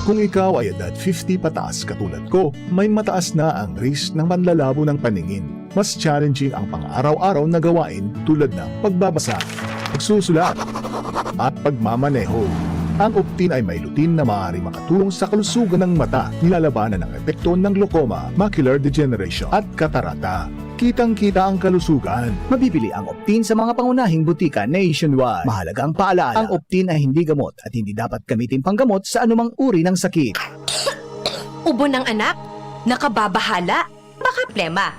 Kung ikaw ay edad fifty pataas katulad ko, may mataas na ang risk ng panlalabo ng paningin. Mas challenging ang pang-araw-araw na gawain tulad ng pagbabasa, pagsusulat, at pagmamaneho. Ang Optin ay may lutein na maaaring makatulong sa kalusugan ng mata, nilalabanan ang epekto ng glaucoma, macular degeneration, at katarata. Kitang-kita ang kalusugan. Mabibili ang Optin sa mga pangunahing butika nationwide. Mahalagang paalala, ang Optin ay hindi gamot at hindi dapat gamitin panggamot sa anumang uri ng sakit. Ubo ng anak? Nakababahala? Baka plema.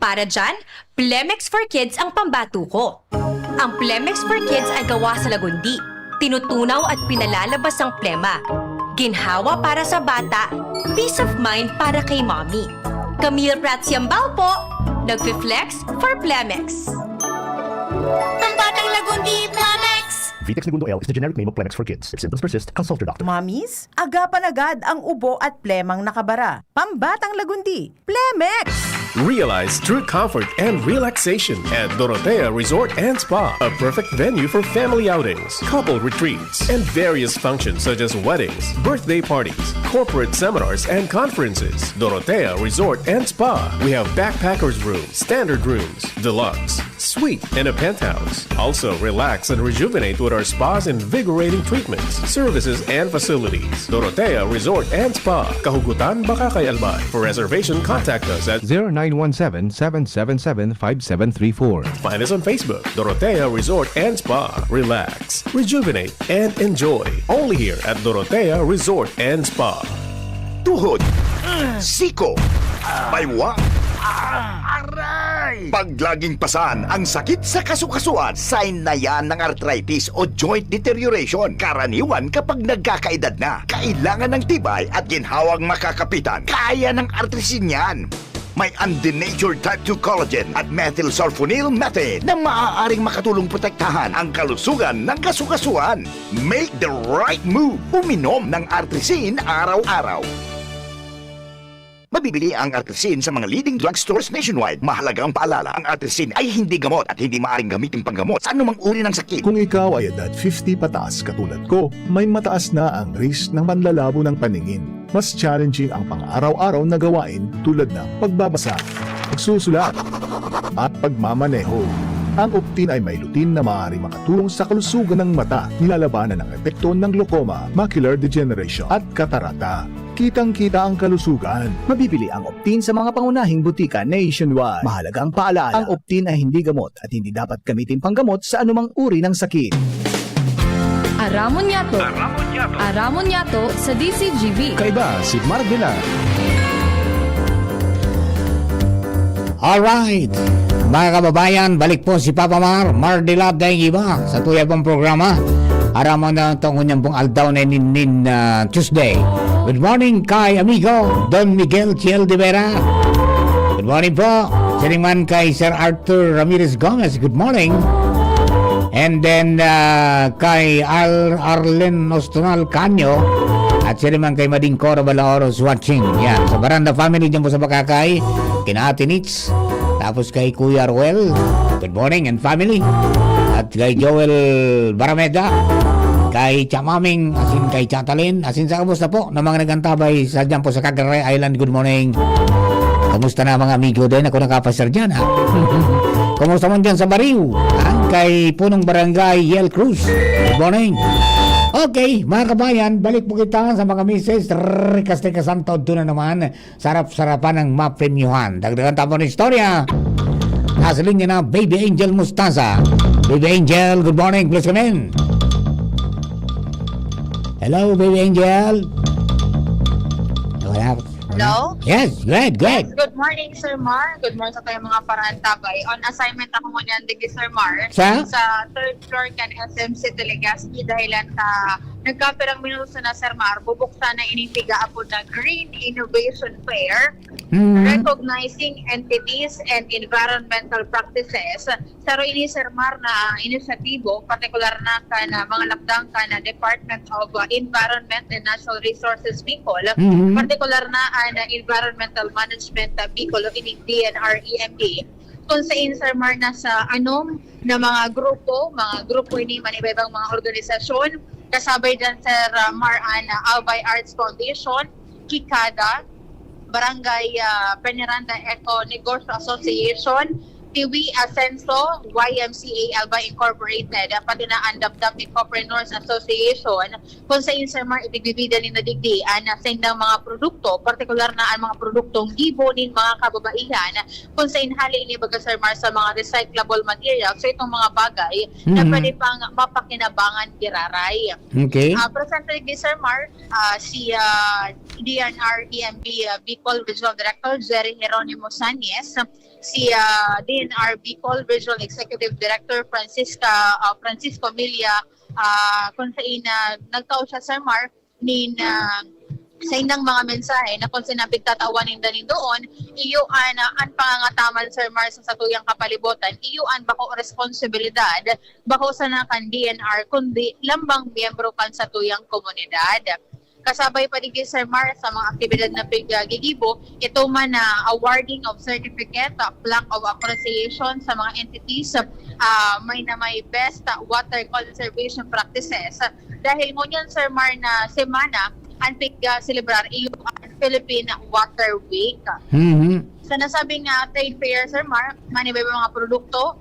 Para dyan, Plemex for Kids ang pambatuko. Ang Plemex for Kids ay gawa sa lagundi. Tinutunaw at pinalalabas ang plema. Ginhawa para sa bata, peace of mind para kay mommy. Camille Prats Yambao po, nagfi-flex for Plemex. Pambatang Lagundi, Plemex! Vitex Negundo L is the generic name of Plemex for Kids. If symptoms persist, consult your doctor. Mommies, agapan agad ang ubo at plemang nakabara. Pambatang Lagundi, Plemex! Realize true comfort and relaxation at Dorotea Resort and Spa, a perfect venue for family outings, couple retreats, and various functions such as weddings, birthday parties, corporate seminars, and conferences. Dorotea Resort and Spa. We have backpackers room, standard rooms, deluxe, suite, and a penthouse. Also, relax and rejuvenate with our spa's invigorating treatments, services, and facilities. Dorotea Resort and Spa, Kahugutan, Bacacay, Albay. For reservation, contact us at zero nine one seven, seven seven seven, five seven three four. Find us on Facebook, Dorotea Resort and Spa. Relax, rejuvenate, and enjoy. Only here at Dorotea Resort and Spa. Tuhod, siko, baywang, aray! Pag laging pasan ang sakit sa kasukasuan, sign na yan ng arthritis o joint deterioration. Karaniwan kapag nagkakaedad na, kailangan ng tibay at ginhawang makakapitan. Kaya ng Artrisin yan. May undenatured type two collagen at methylsulfonyl methane na maaaring makatulong protektahan ang kalusugan ng kasukasuan. Make the right move. Uminom ng Artrisin araw-araw. Mabibili ang Artrisin sa mga leading drugstores nationwide. Mahalagang paalala, ang Artrisin ay hindi gamot at hindi maaaring gamitin panggamot sa anumang uri ng sakit. Kung ikaw ay edad fifty pataas katulad ko, may mataas na ang risk ng panlalabo ng paningin. Mas challenging ang pang-araw-araw na gawain tulad ng pagbabasa, pagsusulat, at pagmamaneho. Ang Optin ay may lutein na maaaring makatulong sa kalusugan ng mata, nilalabanan ang epekto ng glaucoma, macular degeneration, at katarata. Kitang-kita ang kalusugan. Mabibili ang Optin sa mga pangunahing butika nationwide. Mahalagang paalala, ang Optin ay hindi gamot at hindi dapat gamitin panggamot sa anumang uri ng sakit. Aramon Yato. Aramon Yato. Aramon Yato sa D C G B. Kaiba si Marvela. Alright. Mga kababayan, balik po si Papa Mar, Mar Dilat daing iba sa tuya pong programa. Aramon na itong unyang pong aldaw na nin, nin, ah, Tuesday. Good morning kay amigo Don Miguel Chiel de Vera. Good morning po. Siring man kay Sir Arthur Ramirez Gomez. Good morning. And then, ah, kay Al Arlen Ostonal Canyo. At siring man kay Mading Cora Balaoros watching. Yan. Sa Baranda family dyan po sa Bakakay. Kina Ate Nits. Tapos kay Kuya Ruel, good morning and family. At kay Joel Barameda, kay Chamaming, asin kay Chatalin, asin sa kamusta po na mga nag-antabay sa dyan po sa Cagaray Island, good morning. Kamusta na mga amigo din? Ako nakapasar dyan, ha? Kumusta man dyan sa Bariw? Ha? Kay Punong Barangay Yel Cruz, good morning. Okay, mga kabayan, balik po kita sa mga misis. Rikas-rikas ang taon na naman. Sarap-sarapan ang mapremyuhan. Dagdagan tapo ng istorya. Nasa linya na, Baby Angel Mostaza. Baby Angel, good morning. Please come in. Hello, Baby Angel. Wala. Hello? Yes, good, good. Yes, good morning, Sir Mar. Good morning sa tayong mga parantabay. On assignment ako ngunyan, digi, Sir Mar. Sa? Sa third floor kan S M City Legazpi, dahilan ta nagkapirang minuto na, Sir Mar, bubuksan na ining piga-apod na Green Innovation Fair, Mm. recognizing entities and environmental practices. Saro ini, Sir Mar, na inisyatibo, partikular na kan, ah, mga lakdang kan, ah, Department of, ah, Environment and Natural Resources Bicol, Mhm. partikular na an, ah, Environmental Management, ah, Bicol o ining D N R E M B. Kung sain, Sir Mar, nasa anom na mga grupo, mga grupo ini man iba-ibang mga organisasyon, kasabay dyan, Sir, ah, Mar, an, ah, Albay Arts Foundation, Kikada, Barangay, ah, Veneranda Eco Negosyo Association, Tiwi Asenso, Y M C A Albay Incorporated, ah, pati na an Dapdap Ecopreneurs Association, kung sain, Sir Mar, ipigbibida ninda digdi an, ah, saindang mga produkto, partikular na an mga produktong gibo nin mga kababaihan, kung sain hali ini, baga, Sir Mar, sa mga recyclable materials. So, itong mga bagay na Mhm. pwede pang mapakinabangan giraray. Okay. Ah, presente digdi, Sir Mar, ah, si, ah, D N R E M B, ah, Bicol Regional Director Jerry Jeronimo Sañez, si, ah, D N R Bicol Regional Executive Director Francisca, ah, Francisco Milla, ah, kung sain na nagtao siya, Sir Mar, nin, ah, saindang mga mensahe na kung sain pigtatawan ninda nin doon, iyo an, ah, an pangangataman, Sir Mar, sa satuyang kapalibotan, iyo an bako responsibilidad, bako sana kan D N R, kundi lambang miyembro kan satuyang komunidad. Kasabay pa digdi, Sir Mar, sa mga aktibidad na piggigibo, ito man na awarding of certificate, ah, plaque of appreciation sa mga entities, ah, may na may best, ah, water conservation practices. Dahil ngunyan, Sir Mar, na semana, an pig, ah, selebrar iyo an Philippine Water Week. Mhm. Sa nasabing, ah, trade fair, Sir Mar, man iba-iba mga produkto,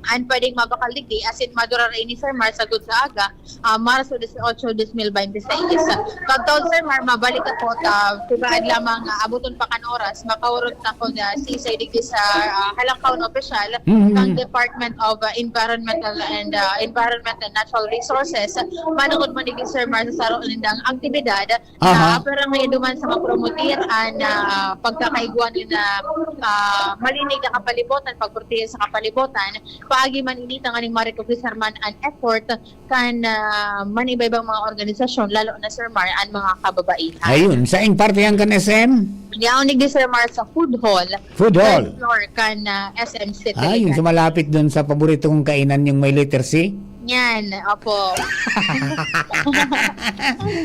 an pwedeng mabakal digdi, asin madurar ini, Sir Mar, sagkod sa aga, ah, Marso dieciocho, dos mil veintiseis. Pagtaod, Sir Mar, mabalik ako ta, tibaad lamang, ah, abuton pa kan oras, makahurot ako na sisay digdi sa, ah, halangkaw na opisyal Mhm. ng Department of, ah, Environmental and, ah, Environment and Natural Resources. Manukod man digdi, Sir Mar, sa saro nindang aktibidad, Aha. na pero may duman sa mapromotir an, ah, pagkakaigwa nin, ah, ah, malinig na kapalibotan, pagprotehe sa kapalibotan, paagi man ini tanganing ma-recognize man an effort kan, ah, man iba-ibang mga organisasyon, lalo na, Sir Mar, an mga kababaihan. Ayun, saing parte yan kan S M? Yaon digdi, Sir Mar, sa Food Hall. Food Hall. Third floor kan, ah, S M City Ay, yung Ligan. sa malapit dun sa paborito kong kainan, yung may letter C? Yan, opo.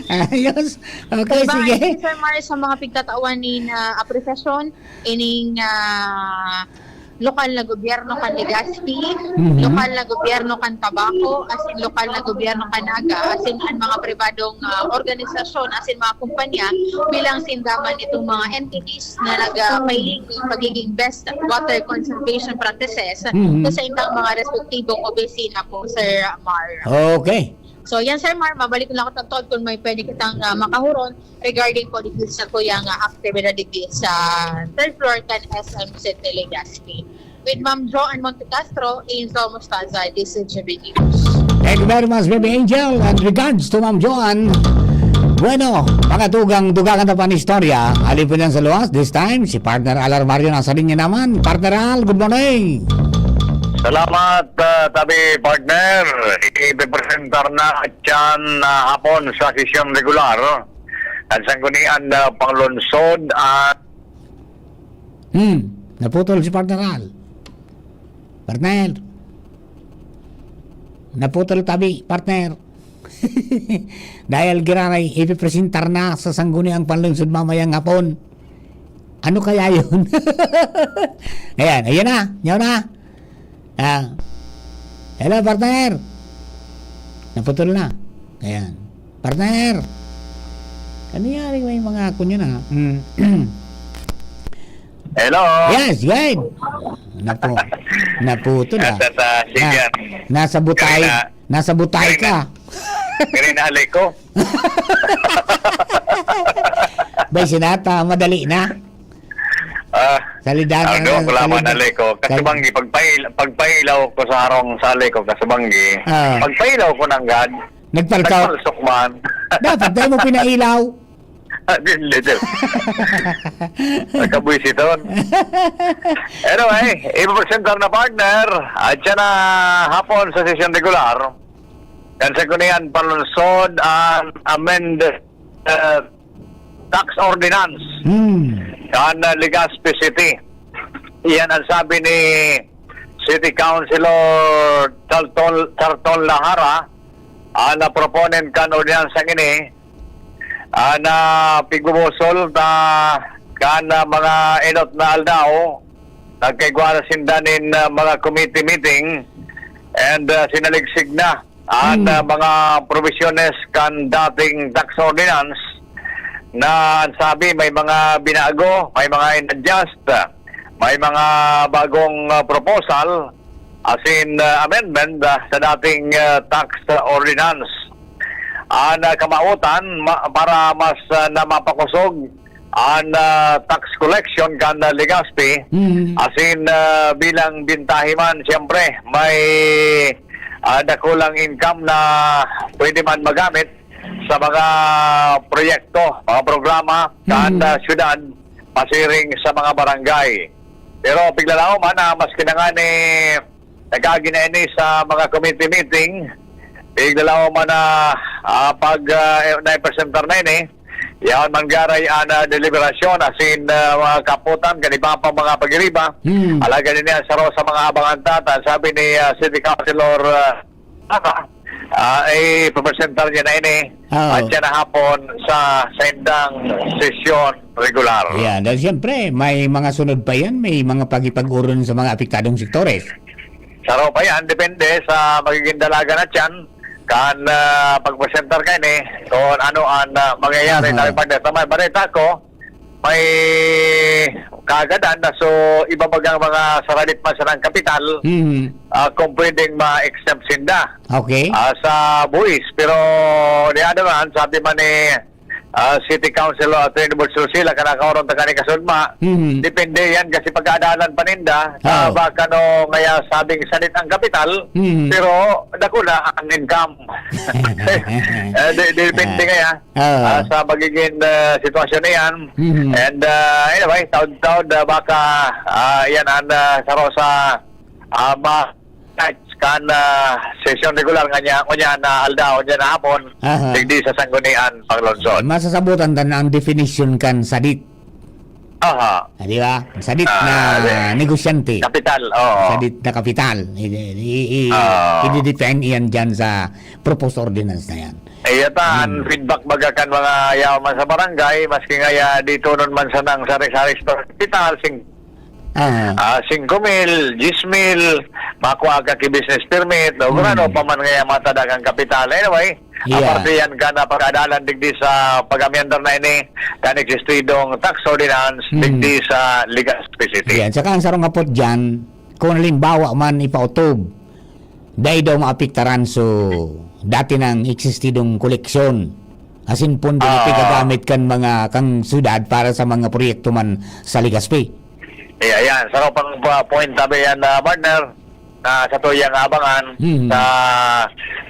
Ayos. Okay, Diba, sige. Sir Mar, sa mga pigtatawan ni na apresasyon, ining, ah, lokal na gobyerno kan Legazpi, Mhm. lokal na gobyerno kan Tabaco, asin lokal na gobyerno kan Naga, asin an mga pribadong, ah, organisasyon, asin mga kumpanya, bilang sinda man itong mga entities na nag, ah, pailing nin pagiging best water conservation practices Mhm. sa saindang mga respektibong opisina po, Sir Mar. Okay. So, yan, Sir Mar, mabalik lang ako tagtod kung may pwede kitang, ah, makahuron regarding po digdi sa kuyang, ah, aktibidad digdi sa third floor kan S M City Legazpi. With Ma'am Joanne Montecastro, Angel Mostaza, D C G B News. Thank you very much, Baby Angel, and regards to Ma'am Joanne. Bueno, mga tugang, dugangan ta pa an istorya. Alipon yan sa luwas. This time, si Partner Al Armario nasa linya naman. Partner Al, good morning. Salamat, ah, tabi, partner. Ipipresentar na dyan na hapon sa sesyon regular ang Sanggunian na Panglungsod at Hmm, naputol si Partner Al. Partner. Naputol tabi, partner. Dahil giraray, ipipresentar na sa Sangguniang Panlungsod mamayang hapon. Ano kaya yun? Ayan, ayan na. Yaw na. Ah. Hello, partner. Naputol na. Ayan. Partner. Ano yan? May mga ako niya na. Mm. Hello? Yes, good. Napu-, naputol, ah. Nasa, sa, sige. Na, nasa butay, Karina. Nasa butay Karina. Ka. Karina Aleco. Bay, sinata, madali na. Ah, Salidan ano, ang wala man, salida-, Aleco. Kasi sal- banggi, pagpail-, pagpailaw ko sa harong sa Aleco, kasi banggi, Ah. pagpailaw ko nanggad, Nagpalkaw. nagpalsok man. Dapat tayo mo pinailaw. Ah, di, di, di. Nagkabwisiton. Anyway, ipapresentar na, partner. At siya na hapon sa sesyon regular. Kan Sanggunian Panlungsod, ang amend, eh, tax ordinance Hmm. kan, ah, Legazpi City. Iyan ang sabi ni City Councilor Charlton, Charlton Lahara, ah, na proponent kan ordinansa ini, ah, na pigbubusol na kan, ah, mga enot na aldaw, nagkaigwa na sinda nin, ah, mga committee meeting and, ah, sinaligsig na an, Hmm. ah, mga provisiones kan dating tax ordinance na ang sabi may mga binago, may mga in-adjust, may mga bagong, ah, proposal, as in, ah, amendment, ah, sa dating, ah, tax ordinance. An, ah, kamautan, ma-, para mas, ah, na mapakosog an, ah, tax collection kan, ah, Legazpi, Mm. as in, ah, bilang bintahi man, siyempre, may, ah, dakulang income na pwede man magamit sa mga proyekto, mga programa kan, Mm. ah, syudad, pasiring sa mga barangay. Pero piglalaom man na maski na nga ni nagkaagi na ini sa mga committee meeting, piglalaom man na, ah, pag, ah, naipresentar na ini, yaon man garay an, ah, deliberasyon, as in, ah, mga kaputan, kan iba pang mga pagiriba. Hmm. Alagad ini ang saro sa mga abangan ta, ta, sabi ni, ah, City Councilor, ah, Saka, ah, ipapresentar niya na ini. Oo. At siya na hapon sa saindang sesyon regular. Yan. Dahil siyempre, may mga sunod pa yan, may mga pagipag-uron sa mga apektadong sektores. Saro pa yan, depende sa magiging dalaga na tiyan. Kan, ah, pagpresentar ka ini, kung ano ang, ah, mangyayari. Aha. Dahil pag nasa may balita ko, may kaagadan na, so, iba bagang mga saralit man sa ng kapital, Mhm. ah, kung pwedeng ma-exempt sinda, Okay. ah, sa buwis. Pero, di ano man, sabi man ni, ah, City Councilor Attorney Board Susila, kanakaurong taga ni Kasudma, Mhm. depende yan kasi pagkaadalan pa ninda, sa Oo. baka no, ngaya sabing sanit ang kapital, Mhm. pero dakula ang income. Eh, di, depende Ah. ngaya. Oo. Ah, sa magiging, ah, sitwasyon na yan. Mhm. And, ah, anyway, taon-taon, ah, baka, ah, yan ang, ah, saro sa, ah, ma-, kan, ah, sesyon regular nga niya, ngunyan na aldaw, ngunyan na hapon, Aha. digdi sa Sanggunian, Panglungsod. Masasabutan ta na ang definition kan sadit. Aha. Ah, di ba? Sadit Ah, na di. negosyante. Kapital, oo. Sadit na kapital. I, i, i, Oo. i-define iyan dyan sa proposed ordinance na yan. Eh, yata, ang Hmm. feedback baga kan mga yaman sa barangay, maski nga ya, di tunon man sanang sari-sari sa kapital, sing-, Ah. ah, singko mil, diyes mil, makuha ka ki business permit, o kung Hmm. ano pa man nga ya, matadagang kapital. Anyway, Yeah. aparte yan ka na pag-adalan digdi sa pag-amyendar na ini, kan existidong tax ordinance, Hmm. digdi sa Legazpi City. Yan. Saka ang sarong hapot dyan, kung halimbawa man ipautob, dai daw maapektaran so dati nang existidong koleksyon, asin pondo na Ah. pigagamit kan mga, kan syudad para sa mga proyekto man sa Legazpi. Eh, ayan. Sa pang pa-, point, sabi yan, ah, partner, na sa tuyang abangan, Hmm. sa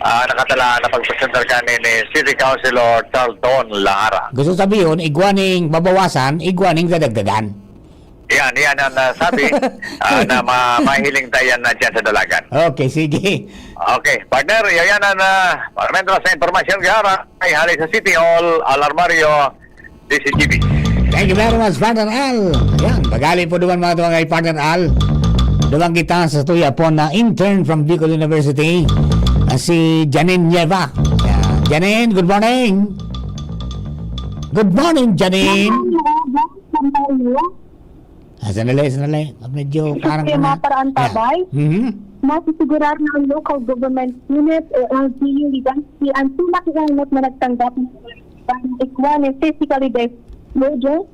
Ah, nakatalaan na pagpresentar kani ni City Councilor Charlton Lahara. Gusto sabihin, igwa ning babawasan, igwa ning dadagdagan. Yan, yan ang, ah, sabi, ah, na ma-, mahiling tayan na dyan sa dalagan. Okay, sige. Okay, partner, yan ang, ah, para sa impormasyon, Gihara, ay hali sa City Hall, Alarmario, D C G B. Thank you very much, Partner Al. Yan, pagali po duman, mga tuwang, kay Partner Al. Duman kita sa tuya po na intern from Bicol University, ah, si Janine Nieva. Yan. Janine, good morning. Good morning, Janine. Ah, sandali, sandali. Medyo parang Sistema ano. Para ang Yan. Tabay. Mhm. Masisigurado na ang local government unit o L G U Legazpi ang pinakaunot na nagtanggap ng para ikwa ni physically disclosure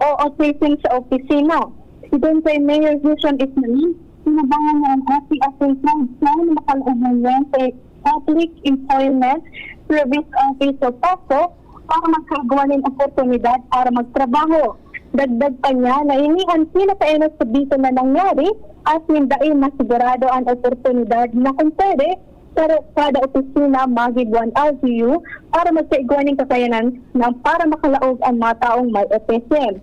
o operation sa opisina. Sidon kay Mayor Vision Ismail, sinabayan niya ang L P S A Cloud Plan na makalaog niya kay Public Employment Service Office o PESO para magkaigwa nin oportunidad para magtrabaho. Dagdag pa niya na ini ang pinakainot sa dito na nangyari, asin dai masigurado ang oportunidad na kung pwede, pero kada opisina magigwan L G U para magkaigwa nin kakayanan na para makalaog ang mga taong may autism.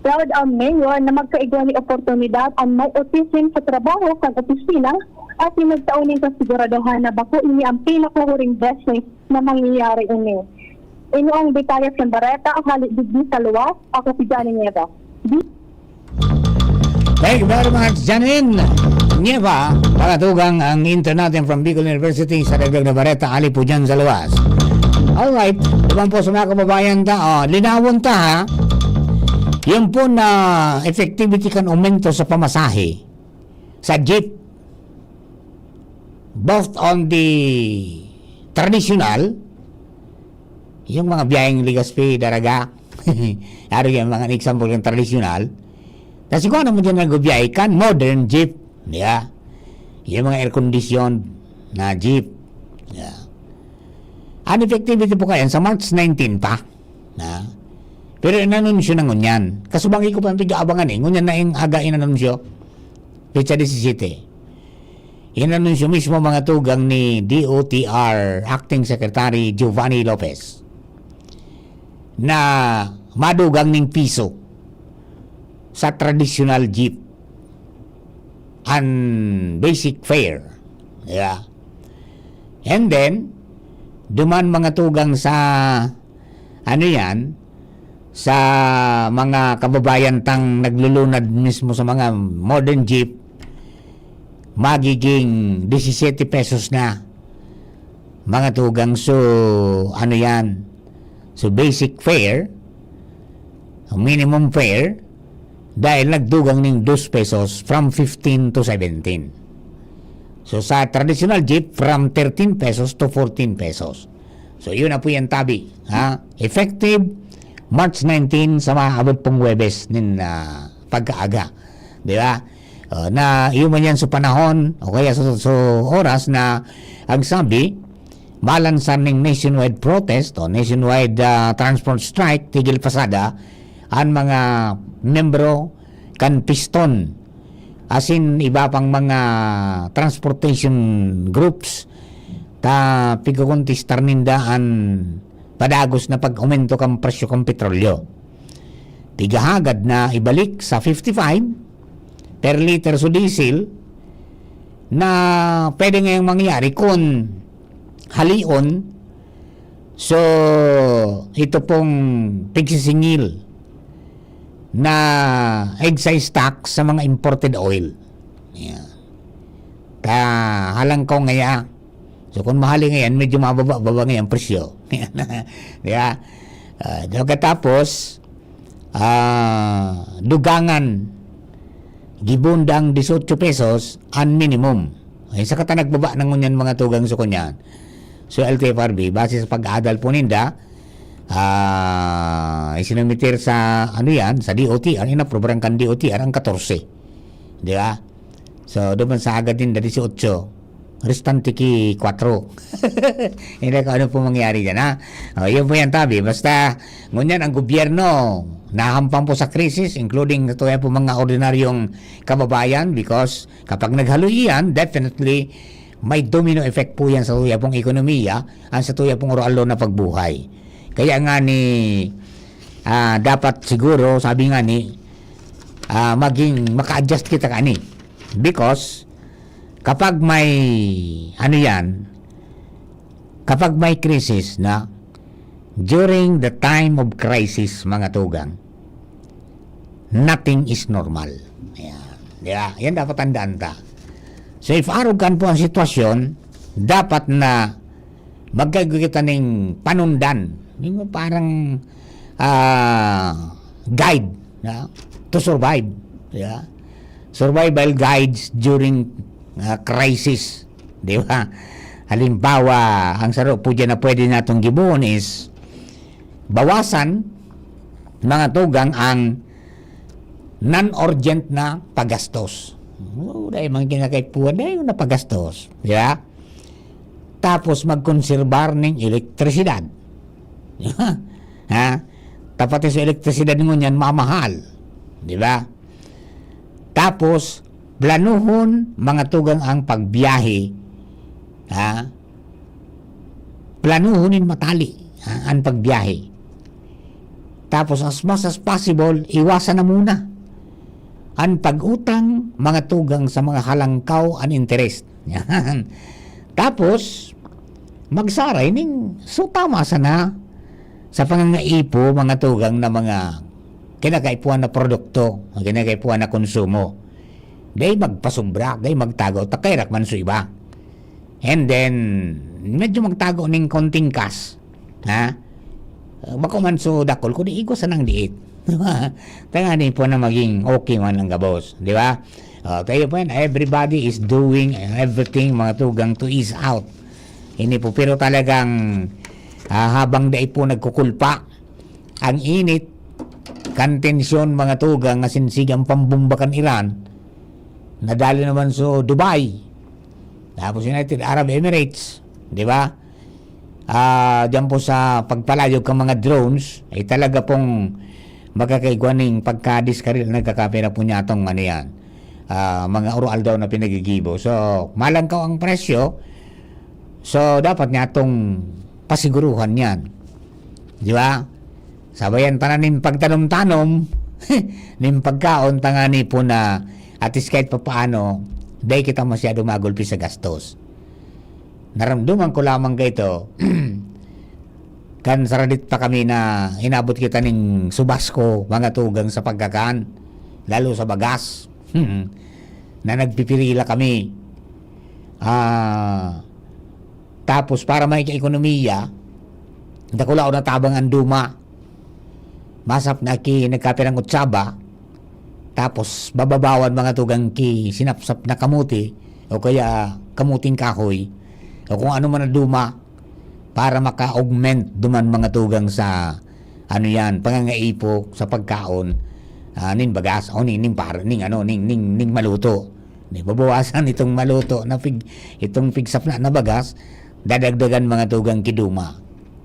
Proud ang mayor na magkaigwa ni oportunidad ang may autism sa trabaho kan opisina asin nagtao nin kasiguradohan na bako ini ang pinakahuring blessing na mangyayari ini. Ini ang detalye sa bareta, hali digdi sa luwas, ako si Johnny Nieva. Di- Thank you very much, Janine Nieva. Pakatugang ang intern natin from Bicol University sa dagdag na bareta, hali po dyan sa luwas. Alright, naman po sa mga kababayan ta, oh, linawon ta ha. Yung po na effectivity kan aumento sa pamasahe sa jeep, both on the traditional, yung mga biyaheng Legazpi, Daraga, ari yung mga example yung traditional, kasi kung ano mo dyan nagbiyahe kan modern jeep, di ba? Yung mga air condition na jeep. Yeah. Ang effectivity po kayan sa March nineteen pa. Na? Pero inanunsyo na ngunyan. Kasubangi ko pa ang pig-aabangan eh. Ngunyan na yung aga inanunsyo. Petsa disisete. Inanunsyo mismo mga tugang ni D O T R Acting Secretary Giovanni Lopez na madugang ning piso sa traditional jeep an basic fare. Yeah. And then, duman mga tugang sa, ano yan, sa mga kababayan tang naglulunad mismo sa mga modern jeep, magiging disisete pesos na, mga tugang. So, ano yan? So, basic fare, ang minimum fare, dahil nagdugang ning dos pesos from fifteen to seventeen. So, sa traditional jeep, from thirteen pesos to fourteen pesos. So, yun na po yan, tabi. Ha? Effective March nineteen sa maabot pong Huwebes nin, ah, pagkaaga. Di ba? Ah, na yun man yan sa panahon o kaya sa, sa oras na ang sabi, malansar ning nationwide protest o nationwide, ah, transport strike, tigil pasada, ang mga membro kan Piston asin iba pang mga transportation groups ta pigkokontestar ninda an padagos na pag-aumento kan presyo kan petrolyo. Pigahagad na ibalik sa fifty-five per liter so diesel na pwede ngayong mangyari kun halion. So, ito pong pigsisingil na excise tax sa mga imported oil. Yan. Kahalang ko ngaya. So, kung mahali ngayon, medyo mababa-baba ngayon presyo. Di ba? Ah, pagkatapos, ah, dugangan, gibundang dieciocho pesos ang minimum. Ay, sa kata nagbaba na ngunyan mga tugang sa kunyan. So, L T F R B, base sa pag-aadal po ninda, ah, isinumitir sa, ano yan, sa D O T R, inaprobaran kan D O T R ang katorse. Di ba? So, doon sa agad ninda, dieciocho. Restante ki kwatro. Hindi ko ano po mangyari dyan, ha? O, yun po yan, tabi. Basta, ngunyan ang gobyerno, nahampang po sa krisis, including ito yan po mga ordinaryong kababayan, because kapag naghaloy iyan, definitely, may domino effect po yan sa tuya pong ekonomiya, ang sa tuya pong oral na pagbuhay. Kaya nga ni, ah, dapat siguro, sabi nga ni, ah, maging maka-adjust kita kani. Because kapag may, ano yan, kapag may crisis na, during the time of crisis, mga tugang, nothing is normal. Ayan. Di ba? Yan dapat tandaan ta. So, if arog kan po ang sitwasyon, dapat na magkagigit ning panundan. Yung parang, ah, guide na to survive. Di ba? Survival guides during, ah, crisis. Di ba? Halimbawa, ang saro po dyan na pwede natong gibohon is bawasan, mga tugang, ang non-urgent na pagastos. Oh, dahil mga kinakaipuhan, dahil na pagastos. Di ba? Tapos magkonserbar ning elektrisidad. Ha? Tapos sa elektrisidad ngunyan, mamahal. Di ba? Tapos, planuhon, mga tugang, ang pagbiyahe. Ha? Planuhon nin matali, ha? Ang pagbiyahe. Tapos, as much as possible, iwasan na muna ang pag-utang, mga tugang, sa mga halangkaw an interest. Yan. Tapos, magsaray ning, so, tama sana sa pangangaipo, mga tugang, na mga kinakaipuhan na produkto, kinakaipuhan na konsumo. Dai magpasobra, dai magtago, ta kairak man sa iba. And then, medyo magtago ning konting kas. Ha? Bako man so dakul, kundi igwa sanang diit. Tangani po na maging okay man ang gabos, di ba? Oh, kayo po yan, everybody is doing everything, mga tugang, to ease out. Ini po, pero talagang, ah, habang dai po nagkukulpa ang init, kan tensyon, mga tugang, nga sinsigang pambomba kan Iran, nadali naman so Dubai, tapos United Arab Emirates, di ba? Ah, diyan po sa pagpalayog kan mga drones, ay talaga pong magkakaigwa ning pagkadiskaril, nagkakapira po niya atong ano yan, ah, mga uro-aldaw na pinagigibo. So, malangkaw ang presyo, so dapat niya atong pasiguruhan yan. Di ba? Sabayan ta na nin pagtanom-tanom, nin pagkaon, tangani po na at least kahit papaano, dai kita masyado magulpi sa gastos. Naramdaman ko lamang kaito, kan saradit pa kami na inabot kita ning subasko, mga tugang, sa pagkakan, lalo sa bagas, na nagpipirila kami. Ah, tapos para may ekonomiya, dakulaon na tabang ang duma. Masap na ki nagkapirang otsaba, tapos bababawan, mga tugang, ki sinapsap na kamote o kaya kamuting kahoy o kung ano man na duma para maka-augment duman, mga tugang, sa ano yan, pangangaipo sa pagkaon, ah, nin bagas o nin, nin par-, ning ano, ning, ning, ning maluto. Di, babawasan itong maluto na fig-, itong pigsapna na bagas, dadagdagan, mga tugang, ki duma.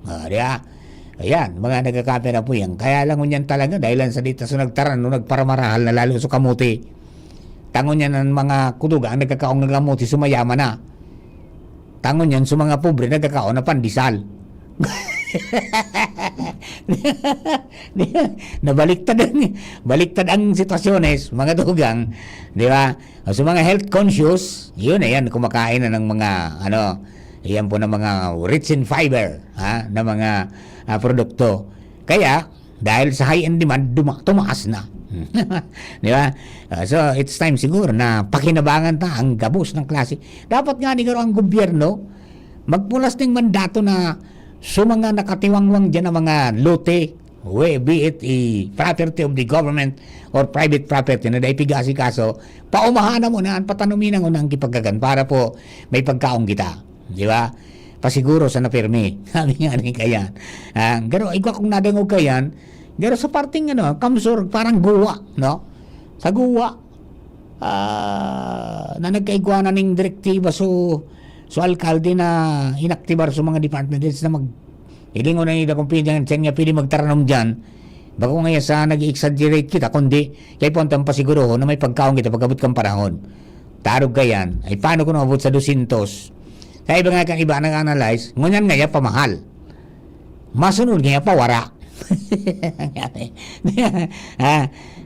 Ah, di ba? Ayan, mga nagkakapira po yan. Kaya lang ngunyan talaga, dahil lang sa dita so nagtaran, no, nagparamarahal na lalo sa kamote. Tangon yan ang mga kuduga, ang nagkakaong ng kamote, sumayaman na. Tangon yan, sa mga pobre, nagkakaon na pandesal. Nabaliktad ang, baliktad ang sitwasyones, mga tugang, di ba? O, sa mga health conscious, yun na yan, kumakain na ng mga, ano, yan po na mga rich in fiber, ha, na mga, ah, produkto. Kaya, dahil sa high in demand, duma-, tumaas na. Di ba? Ah, so, it's time siguro na pakinabangan ta ang gabos ng klase. Dapat nga, ni garo, ang gobyerno, magpulas ning mandato na sa mga nakatiwangwang dyan na mga lote, we-, be it a property of the government or private property na dai piga-asikaso, paumahan na muna, patanumin na muna ang kipagkakan para po may pagkaon kita. Di ba? Pasiguro sa napirmi. Sabi nga ni kayan. Ah, garo, igwa kong nadangog kayan, garo sa parting, ano, kamsur, parang guwa, no? Sa guwa, ah, na nagkaigwa na ning direktiba so, so alkalde na inaktibar sa mga department heads na mag-, hilingon na nila kung pwede nga, siya nga pwede magtaranom dyan. Bako nga sa nag-exaggerate kita, kundi kaya po ang pasigurohon na may pagkaon kita pag-abot kang panahon. Tarog ka yan. Ay, paano kung umabot sa dosyentos? Kaya iba nga kang iba nag-analyze, ngunyan nga yan pamahal. Masunod nga yan pawara. Ha?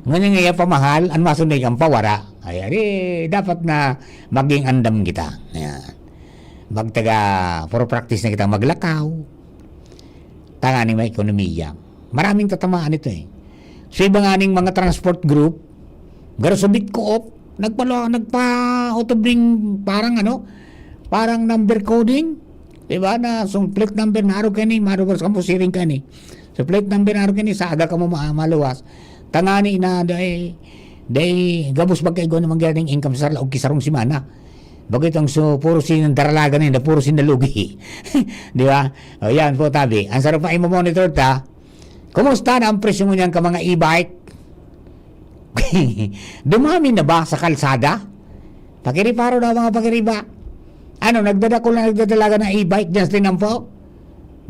Ngunyan nga yan pamahal, ang masunod nga yan pawara. Ay, ari, dapat na maging andam kita. Yan. Magtaga, puro practice na kita maglakaw. Tanganing may ekonomiya. Maraming tatamaan ito eh. So, iba nga ning mga transport group, garo sa Bitcoop, nagpalo-, nagpa-auto bring parang ano, parang number coding, di ba? Na so plate number na araw kani, marubar sa kamo siring kani. So plate number na araw kani, sa aga kamo ma-, maluwas. Tangani na dai, dai gabos pagkaigo na mangyari income sa laog ki sarong semana. Bago itong so, puro sinang daralagan na yun, puro sinalugi. Di ba? O yan po, tabi. Ang sarap pa, imo-monitor ta, kumusta na ang presyo mo niyan ka mga e-bike? Dumami na ba sa kalsada? Pakiriparo daw, mga pakiriba. Ano, nagdadakol na nagdadalaga ng e-bike dyan sa Tinampo?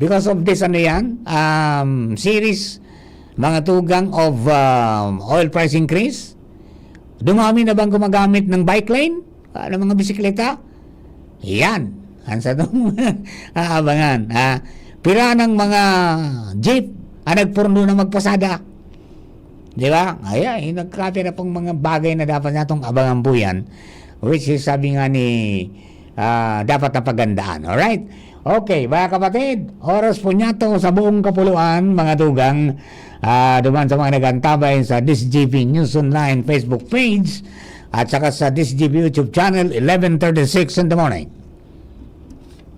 Because of this, ano yan, um, series, mga tugang of um, oil price increase? Dumami na bang gumagamit ng bike lane? Ah, ng mga bisikleta? Yan. Ang sa itong aabangan. Ah, pira ng mga jeep ang nagpurno na magpasada. Di ba? Ayan, eh, nagkapira pang mga bagay na dapat natong abangan po yan. Which is, sabi nga ni, ah, dapat na pagandaan. Alright? Okay, mga kapatid, oras po niya to sa buong kapuluan, mga tugang. Ah, duman sa mga nagantabay sa This G P News Online Facebook page at saka sa This G P YouTube channel, eleven thirty-six in the morning.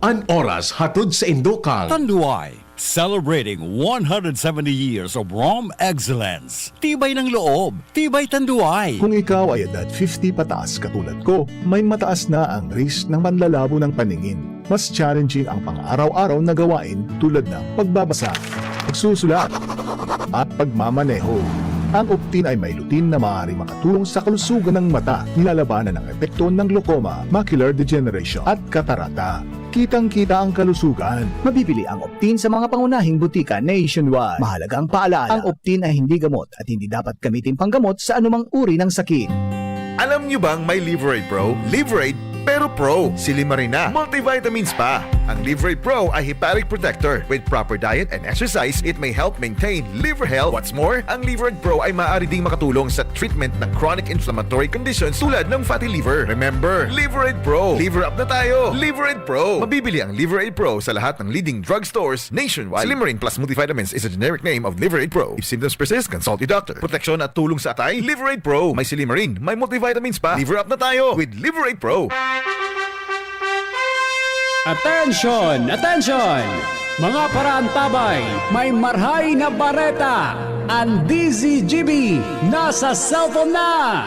An oras hatod sa Indokang. Tanduay, celebrating one hundred seventy years of Rom excellence. Tibay ng loob, tibay Tanduay. Kung ikaw ay edad fifty pataas katulad ko, may mataas na ang risk ng panlalabo ng paningin. Mas challenging ang pang-araw-araw na gawain tulad ng pagbabasa, pagsusulat, at pagmamaneho. Ang Optin ay may lutein na maaaring makatulong sa kalusugan ng mata, nilalabanan ang epekto ng glaucoma, macular degeneration, at katarata. Kitang-kita ang kalusugan. Mabibili ang Optin sa mga pangunahing butika nationwide. Mahalagang paalaala, ang Optin ay hindi gamot at hindi dapat gamitin panggamot sa anumang uri ng sakit. Alam niyo bang may Liverade Pro? Liverade, pero Pro. Silimarin na. Multivitamins pa. Ang Liverade Pro ay hepatic protector. With proper diet and exercise, it may help maintain liver health. What's more, ang Liverade Pro ay maaari ding makatulong sa treatment ng chronic inflammatory conditions tulad ng fatty liver. Remember, Liverade Pro. Liver up na tayo. Liverade Pro. Mabibili ang Liverade Pro sa lahat ng leading drugstores nationwide. Silimarin Plus Multivitamins is a generic name of Liverade Pro. If symptoms persist, consult your doctor. Proteksyon at tulong sa atay, Liverade Pro. May silimarin, may multivitamins pa. Liver up na tayo with Liverade Pro. Attention! Attention! Mga paraantabay, may marhay na bareta! An D Z G B nasa cellphone na!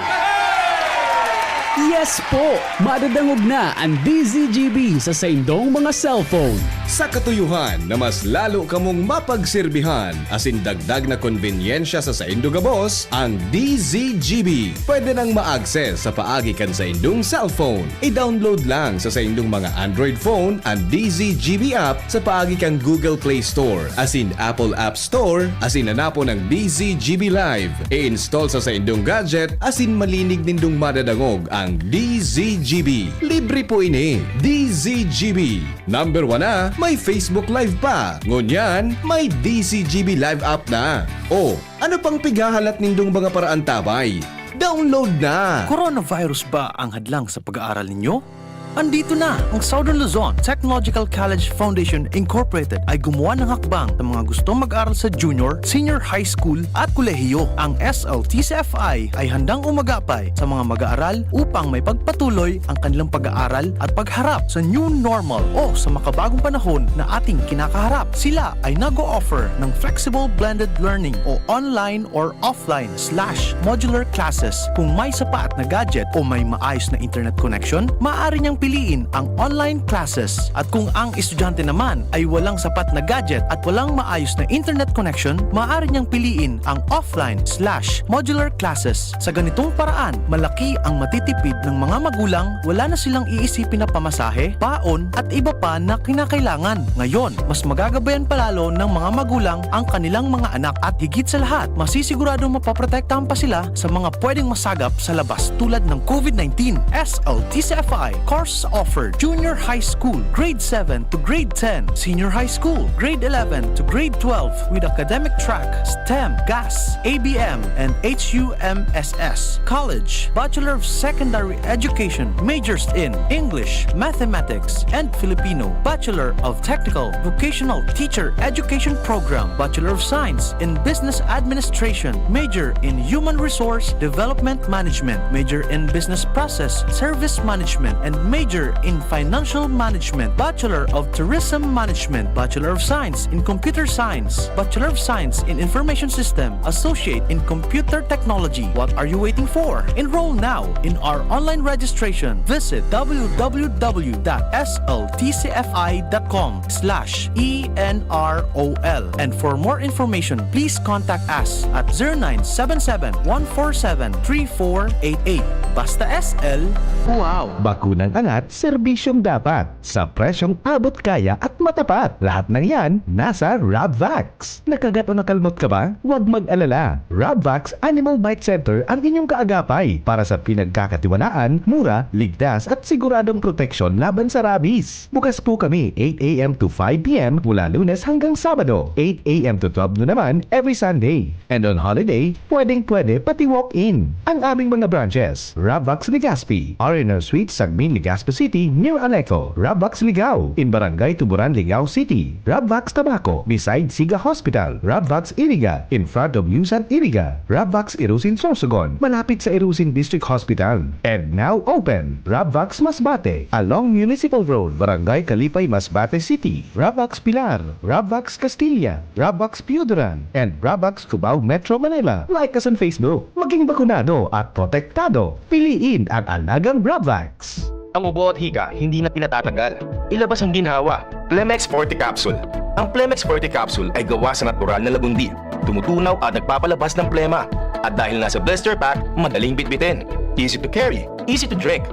Yes po! Madadangog na an D Z G B sa saindong mga cellphone. Sa katuyuhan na mas lalo kamong mapagserbihan asin dagdag na konbenyensya sa saindo gabos, ang D Z G B pwede nang ma-access sa paagi kan saindong cellphone. I-download lang sa saindong mga Android phone an D Z G B app sa paagi kan Google Play Store asin Apple App Store asin hanapon ang D Z G B Live. I-install sa saindong gadget asin malinig nindong madadangog ang D Z G B. Libre po ini. D Z G B. Number one na, may Facebook Live pa. Ngunyan, may D Z G B Live app na. O, ano pang pighahalat nindong mga paraantabay? Download na! Coronavirus ba ang hadlang sa pag-aaral ninyo? Andito na! Ang Southern Luzon Technological College Foundation Incorporated ay gumawa ng hakbang sa mga gustong mag-aral sa junior, senior high school at kolehiyo. Ang S L T C F I ay handang umagapay sa mga mag-aaral upang maipagpatuloy ang kanilang pag-aaral at pagharap sa new normal o sa makabagong panahon na ating kinakaharap. Sila ay nag-o-offer ng flexible blended learning o online or offline slash modular classes. Kung may sapat na gadget o may maayos na internet connection, maaari niyang piliin ang online classes. At kung ang estudyante naman ay walang sapat na gadget at walang maayos na internet connection, maaari niyang piliin ang offline slash modular classes. Sa ganitong paraan, malaki ang matitipid ng mga magulang, wala na silang iisipin na pamasahe, baon, at iba pa na kinakailangan. Ngayon, mas magagabayan pa lalo ng mga magulang ang kanilang mga anak at higit sa lahat, masisiguradong mapoprotektahan pa sila sa mga pwedeng masagap sa labas tulad ng COVID nineteen. S L T C F I course offered: Junior High School, Grade seven to Grade ten, Senior High School, Grade eleven to Grade twelve, with academic track, STEM, GAS, A B M, and H U M S S. College, Bachelor of Secondary Education, majors in English, Mathematics, and Filipino, Bachelor of Technical Vocational Teacher Education Program, Bachelor of Science in Business Administration, major in Human Resource Development Management, major in Business Process Service Management, and major in Financial Management, Bachelor of Tourism Management, Bachelor of Science in Computer Science, Bachelor of Science in Information System, Associate in Computer Technology. What are you waiting for? Enroll now in our online registration. Visit w w w dot s l t c f i dot com slash e n r o l. And for more information, please contact us at zero nine seven seven, one four seven, three four eight eight. Basta S L, wow! Bakunang angat, serbisyong dapat, sa presyong abot kaya at matapat. Lahat ng yan, nasa Rabvax. Nakagat o nakalmot ka ba? Huwag mag-alala. Rabvax Animal Bite Center ang inyong kaagapay para sa pinagkakatiwalaan, mura, ligtas at siguradong proteksyon laban sa rabies. Bukas po kami eight a m to five p m mula Lunes hanggang Sabado, eight a m to twelve noon naman every Sunday. And on holiday, pwedeng-pwede pati walk-in. Ang aming mga branches, Rabvax Legazpi, R and R Suite, Sagmin, Legazpi City, near Aleco, Rabvax Ligao, in Barangay Tuburan, Ligao City, Rabvax Tabaco, beside Siga Hospital, Rabvax Iriga, in front of Yusan Iriga, Rabvax Irusin Sorsogon, malapit sa Irusin District Hospital. And now open, Rabvax Masbate, along Municipal Road, Barangay Kalipay, Masbate City, Rabvax Pilar, Rabvax Castilla, Rabvax Pioduran, and Rabvax Cubao, Metro Manila. Like us on Facebook. Maging bakunado at protektado. Piliin ang alagang Rabvax. Ang ubo at hika, hindi na pinatatagal. Ilabas ang ginhawa. Plemex Forte Capsule. Ang Plemex Forte Capsule ay gawa sa natural na lagundi. Tumutunaw at nagpapalabas ng plema. At dahil nasa blister pack, madaling bitbitin. Easy to carry, easy to drink.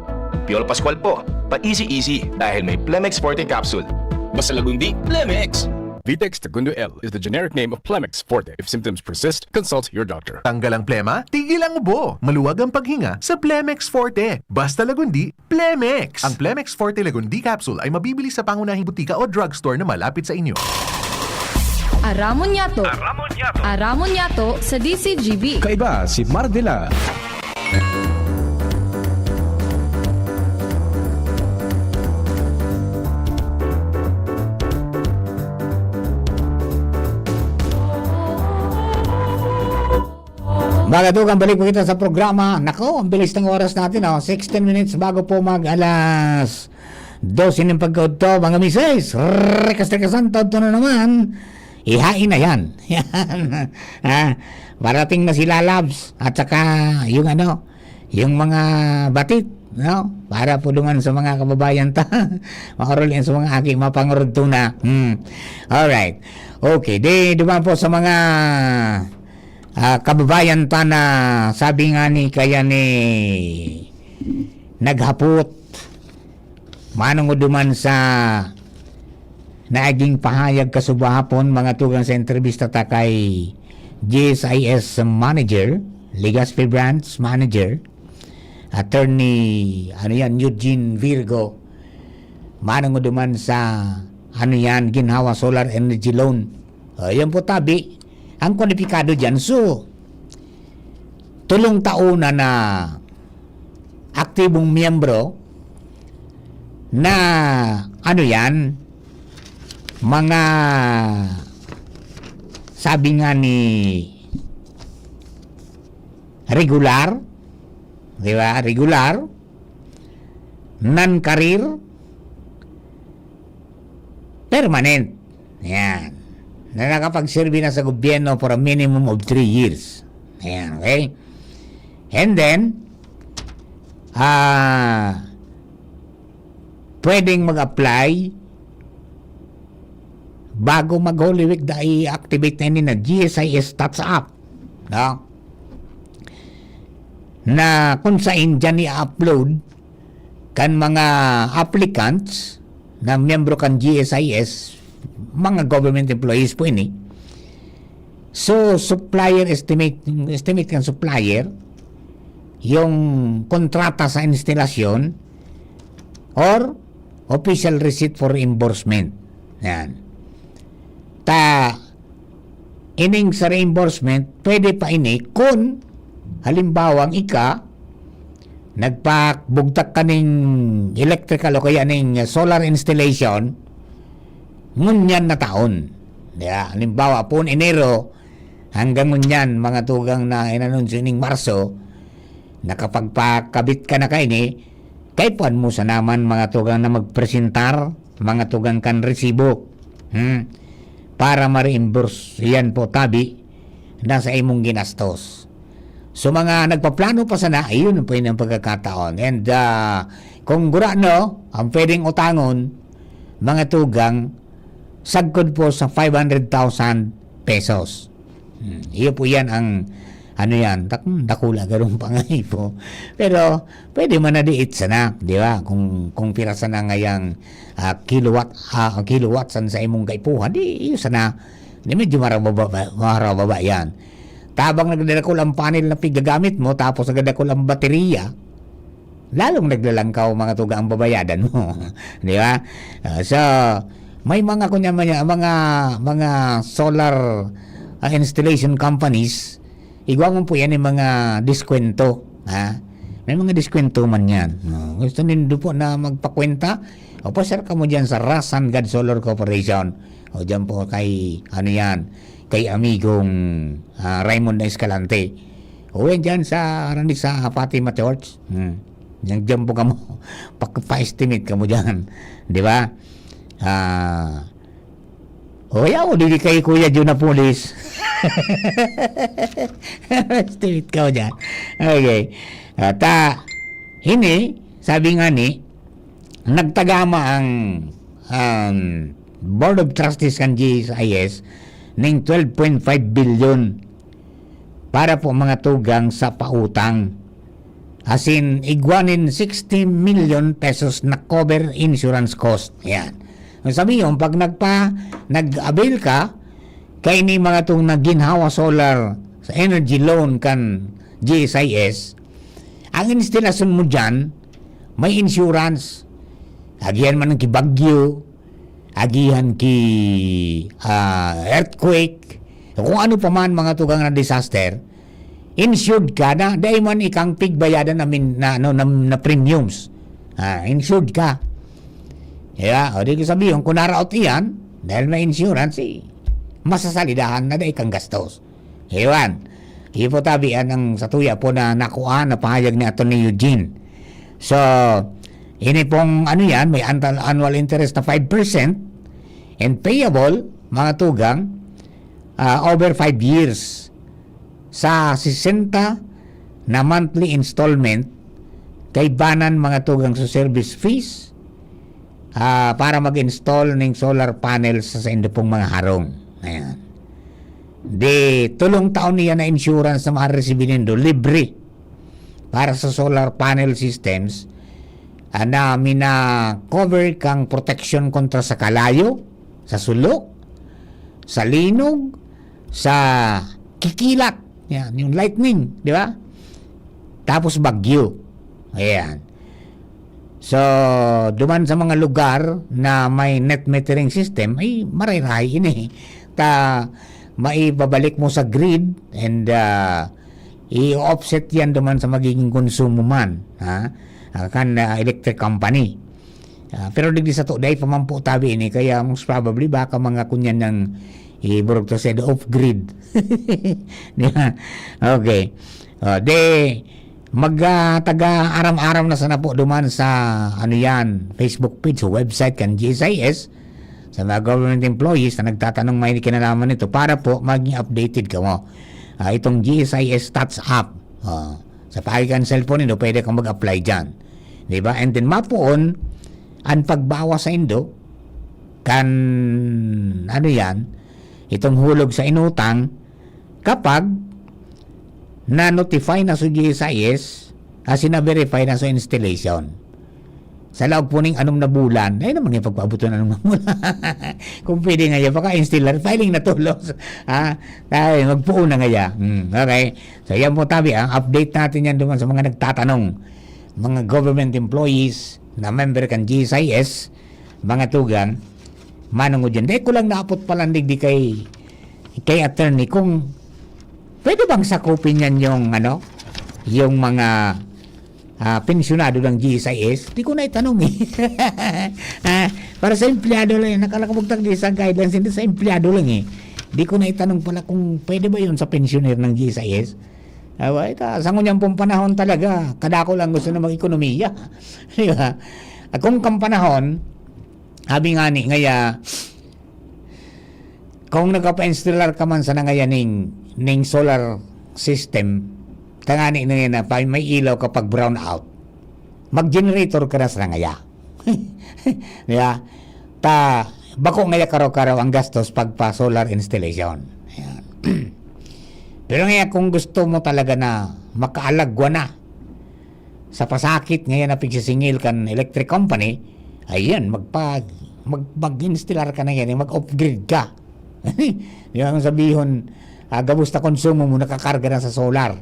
Piolo Pascual po, pa-easy-easy dahil may Plemex Forte Capsule. Basta lagundi, Plemex! Vitex Tagundo L is the generic name of Plemex Forte. If symptoms persist, consult your doctor. Tanggal ang plema, tigil ang ubo. Maluwag ang paghinga sa Plemex Forte. Basta lagundi, Plemex! Ang Plemex Forte Lagundi Capsule ay mabibili sa pangunahing butika o drugstore na malapit sa inyo. Aramon Yato. Aramon Yato. Aramon Yato sa D C G B. Kaiba si Mardela. Mga tugang, balik po kita sa programa. Nako, ang bilis ng oras natin, oh. Sixteen minutes bago po mag alas dose ng pagkaudto, mga misis. Rekas-rekasan, todto na naman. Ihain na yan. Yan. Ha? Parating na si Lalabs at saka yung ano, yung mga batit, no? Para po duman sa mga kababayan ta. Maorol yan sa mga aki, mapangurudto na. Hmm. Alright. Okay, di duman po sa mga, ah, kababayan ta na sabi nga ni kaya ni naghapot, manong duman sa naging pahayag kasubo hapon, mga tugang, sa entrevista ta kay G S I S Manager, Legazpi Branch Manager, Attorney, ano yan, Eugene Virgo, manong duman sa, ano yan, Ginhawa Solar Energy Loan. O, yan po, tabi, ang kwalipikado dyan. So, tulong taon na na aktibong miyembro na, ano yan, mga, sabi nga ni, regular, di ba? Regular, non-career, permanent. Yan. Na nakapagserbi na sa gobyerno for a minimum of three years. Ayan, okay? And then, ah, pwedeng mag-apply bago mag-Holy Week, da i-activate na ini na G S I S Touch App, no? Na kung sain dyan i-upload kan mga applicants na miyembro kan G S I S, mga government employees po ini. So, supplier estimate, estimate kan supplier, yung kontrata sa instalasyon, or official receipt for reimbursement. Yan. Ta, ining sa reimbursement, pwede pa ini kun, halimbawa, ang ika, nagpabugtak ka ning electrical o kaya ning solar installation, ngunyan na taon. Diya, halimbawa, pon Enero, hanggang ngunyan, mga tugang na inanunsyo ning Marso, nakapagpakabit ka na kaini, kaipuhan mo sana man, mga tugang, na magpresentar, mga tugang, kan resibo. Hmm? Para ma-reimburse yan po tabi na sa imong ginastos. So, mga nagpaplano pa sana, ayun po yun ang pagkakataon. And, ah, kung gurano, ang pwedeng utangon, mga tugang, sagkod po sa five hundred thousand pesos. Hmm, iyo po yan ang, ano yan, tak-, hmm, dakula garong pangay po. Pero, pwede man na diit sana, di ba? Kung, kung pira sana ngayang, ah, kilowatt, ah, kilowatt san sa imong kaipuhan, di, iyo sana. Di medyo marababa, marababa yan. Tabang nagdadakul ang panel na pigagamit mo, tapos nagdadakul ang baterya, lalong naglalangkaw, mga tugang, babayadan mo. Di ba? Ah, so, may mga kunya, mga, mga, mga solar, ah, installation companies, igwa mo po yan yung mga diskwento. Ha? May mga diskwento man yan. No? Gusto nindo po na magpakwenta? O, pasar ka mo dyan sa Rasan God Solar Corporation. O, dyan po kay, ano yan, kay amigong, ah, Raymond Escalante. O, yan dyan sa, ano, sa Fatima Church. Hmm. Yan dyan po kamo. Pa-, pa-estimate kamo dyan. Di ba? Ah, o, yaw, di kay Kuya Jun Napolis. Estimate ka mo dyan. Okay. At, ah, ini, sabi nga ni, nagtagama ang, um, Board of Trustees kan G S I S ning twelve point five billion para po, mga tugang, sa pautang. As in, igwa nin sixty million pesos na cover insurance cost. Yan. Ang sabi yun, pag nagpa-, nag-avail ka, kay ni mga tong na ginhawa solar sa energy loan kan G S I S, ang instalasyon mo dyan, may insurance. Agihan man ng kibagyo, agihan ki, ah, earthquake, kung ano pa man, mga tugang, na disaster, insured ka na, dai man ikang pigbayadan na min-, na, ano, na, na premiums. Ah, insured ka. Kaya, o di ko sabihin, kung naraot iyan, dahil may insurance, eh, masasalidahan na dai kang gastos. Iwan. Iyo po tabi, yan ang satuya po na nakuha na pahayag ni Attorney Eugene. So, ini pong, ano yan, may antal-, annual interest na five percent and payable, mga tugang, ah, over five years sa sesenta na monthly installment kaibanan, mga tugang, sa service fees, ah, para mag-install ning solar panels sa saindo pong mga harong. Ayan. Di, tulong taon niya na insurance na maaresibi nindo, libre, para sa solar panel systems, ah, na mina-cover kang proteksyon kontra sa kalayo, sa sulo, sa linog, sa kikilat. Yan, yung lightning, di ba? Tapos bagyo. Ayan. So, duman sa mga lugar na may net metering system, ay maray-rahay ini. Ta, maibabalik mo sa grid and, ah, i-offset yan duman sa magiging konsumo man, ha? Ah, kan, ah, electric company. Ah, pero digdi sato, dai pa man po tabi ini, kaya most probably baka mga kunyan ng iburog to send off grid. Di ba? Okay. Ah, de, mag, ah, taga-aram-aram na sana po duman sa, ano yan, Facebook page o website kan G S I S, sa mga government employees na nagtatanong may kinalaman nito para po maging updated kamo. Ah, itong G S I S Touch App. Ah, sa paagi kan cellphone nindo, pwede kang mag-apply dyan. Di ba? And then, mapoon, an pagbawas saindo kan, ano yan, itong hulog sa inutang, kapag na-notify na so G S I S, asin na-verify na so installation. Sa laog po ning anom na bulan, ay naman nga pagpaaboton anom na bulan. Kung pwede nga yan, baka installer, filing na tulos. Ha? Ay, magpuon na nga yan. Hmm, okay. So, yan po tabi, ang update natin yan duman sa mga nagtatanong. Mga government employees na member kan G S I S, mga tugang, manungod yan. Dahil ko lang naapot palandig di kay, kay attorney kung pwede bang sakupin yan yung, ano, yung mga, ah, pensyonado ng G S I S? Di ko na itanong eh. Ah, para sa empleyado lang, nakalakabugtang di sa guidelines, hindi sa empleyado lang eh. Di ko na itanong pala kung pwede ba yun sa pensioner ng G S I S. Awa, ita, sa ngunyan pong panahon talaga, kadako lang gusto na mag-ekonomiya. Di ba? At kung kang panahon, sabi nga ni, ngaya, kung nagpapa-installer ka man sa nangayaning ning solar system, tangani na yan na pa, may ilaw kapag brown out, mag-generator ka na sa nangaya. Di ba? Ta, bako ngaya karaw-karaw ang gastos pagpa solar installation. Ayan. Pero ngaya kung gusto mo talaga na makaalagwa na sa pasakit ngaya na pigsisingil kan electric company, ayan, magpa-, mag-, mag-installer ka na yan, mag-upgrade ka. Di ba, ang sabihon, ah, gabos na konsumo mo, nakakarga na sa solar.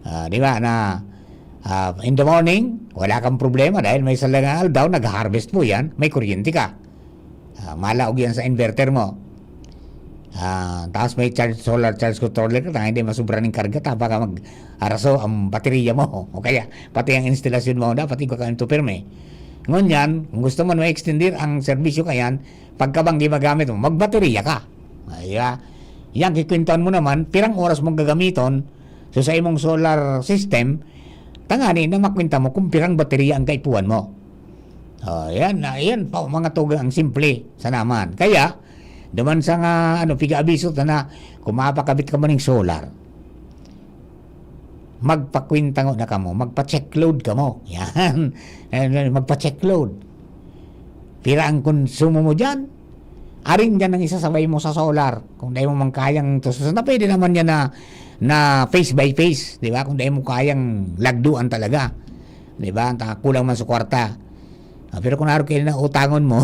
Ah, di ba, na, ah, in the morning, wala kang problema dahil may salangang aldaw, nag-harvest po yan, may kuryente ka. Ah, malaog yan sa inverter mo. Ah, tapos may charge, solar charge controller ka, tangin di masubra ning karga, tapa ka mag-araso ang baterya mo. O kaya, pati ang instalasyon mo, dapat igwa ka nito pirmi. Ngunyan, kung gusto mo na ma-extender ang serbisyo kayan, pagkabanggi magamit mo, magbaterya ka. Ay, ah, yan, kikwintahan mo naman, pirang oras mong gagamiton, so sa imong solar system, tangani na makwinta mo kung pirang baterya ang kaipuhan mo. Oh, yan, na, yan pa, mga tugang ang simple sa naman. Kaya, duman sa nga, ano, piga-abiso ta na, kung mapakabit ka man ng solar, magpakwintango na kamo, magpa-check load kamo. Yan. Yan, yan, magpa-check load. Pira ang konsumo mo dyan? Aring dyan ang isasabay mo sa solar. Kung dahil mo man kayang tususan, na pwede naman yan na, na face by face, di ba? Kung dahil mo kayang lagduan talaga, di ba? Ta-, kulang man sa kwarta. Ah, pero kung araw kayo na utangon mo,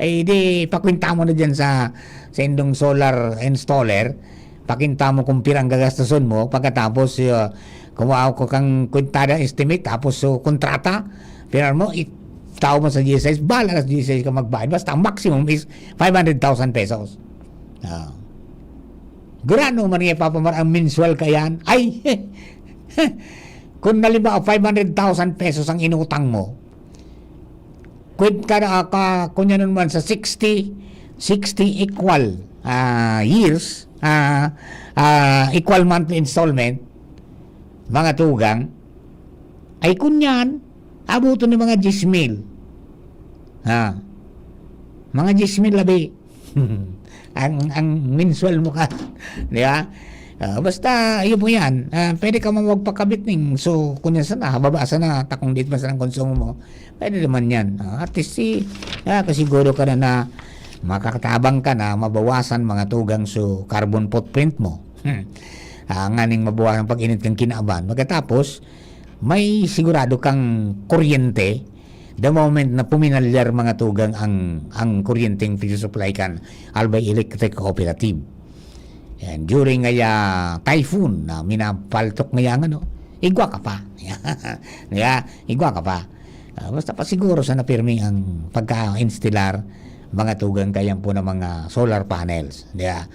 ay di, pakwinta mo na dyan sa, sa indong solar installer. Pakinta mo kung pirang gagastuson mo. Pagkatapos, ah, kumuha ko kang kwintada estimate, tapos so, kontrata, pirar mo, itaw mo sa G S S, bahala na sa G S S ka magbayad. Basta ang maximum is five hundred thousand pesos. Ah. Gurano man nga ipapamar ang mensual ka yan? Ay! Kung halimbawa, five hundred thousand pesos ang inutang mo, kwit ka na, ah, ka, kung yan naman sa sixty, sixty equal, ah, years, ah, ah, equal monthly installment, mga tugang, ay kung yan, abuton ng mga diyes mil. Ha? Mga diyes mil labi. Ang, ang mensual mo ka. Di ba? Ah, basta, yun po yan. Ah, pwede ka man magpakabit ning. So, kung yan sana, hababa sana, takong dit man sana ang konsumo mo. Pwede naman yan. Ah, at least, si, ah, kasiguro ka na na makakatabang ka na mabawasan mga tugang so carbon footprint mo. Hmm. Ah, nganing mabawasan pag-init kang kinaban. Pagkatapos, may sigurado kang kuryente the moment na puminalyar mga tugang ang, ang kuryenteng pigsusupply kan Albay Electric Cooperative. And during ngaya typhoon na minapaltok ngaya ang ano, igwa ka pa. Yeah, igwa ka pa. Ah, basta pa siguro sana pirmi ang pagka-installer, mga tugang kayan po ng mga solar panels. Yeah.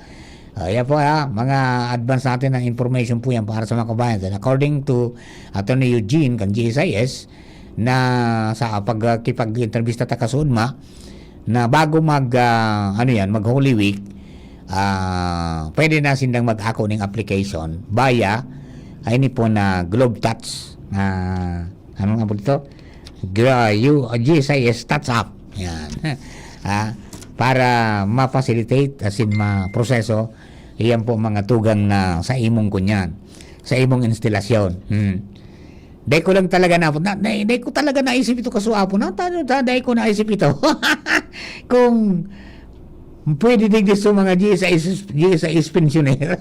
Ah, yan po ha, mga advance natin na information po yan para sa mga kabayan. And according to Attorney Eugene kan G S I S, na sa pagkipag-entrevista ta kasuodma, na bago mag, ah, ano yan, mag Holy Week, ah, pwede na sindang mag-ako ning application via, ay ni po na Globe Touch, ah, ano nga po dito? Gra-, U-, G S I S Touch App. Yan. Ah, para ma-facilitate, as in, ma-proseso, iyan po mga tugang na sa imong kunyan, sa imong instalasyon. Hmm. Dai ko lang talaga na, na, na dai ko talaga naisip ito, kasuapo na, ta, ta, dai ko naisip ito. Kung pwede digdi sa mga G S I S, G S I S pensioner.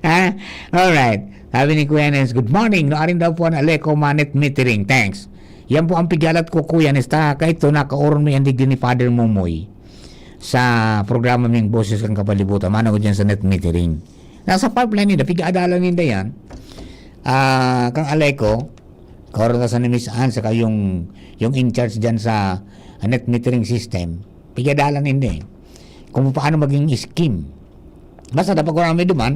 Ha? Alright. Sabi ni Kuya Nens, "Good morning. No, arin daw po ang Aleco ma-net metering. Thanks." Yan po ang pigalat ko, Kuya Nens. Ta, kaito, nakaoron mi yan digdi ni Father Momoy sa programa ming Boses kan Kapalibutan. Mano ko dyan sa net metering. Nasa pipeline ninda, pigaadalan ninda yan. Ah, kang Aleco, kaoron na sa ni Miss Ann, saka yung, yung in charge dyan sa, ah, net metering system. Pigaadalan ninda eh. Kung paano maging scheme. Basta dapat ko namin duman,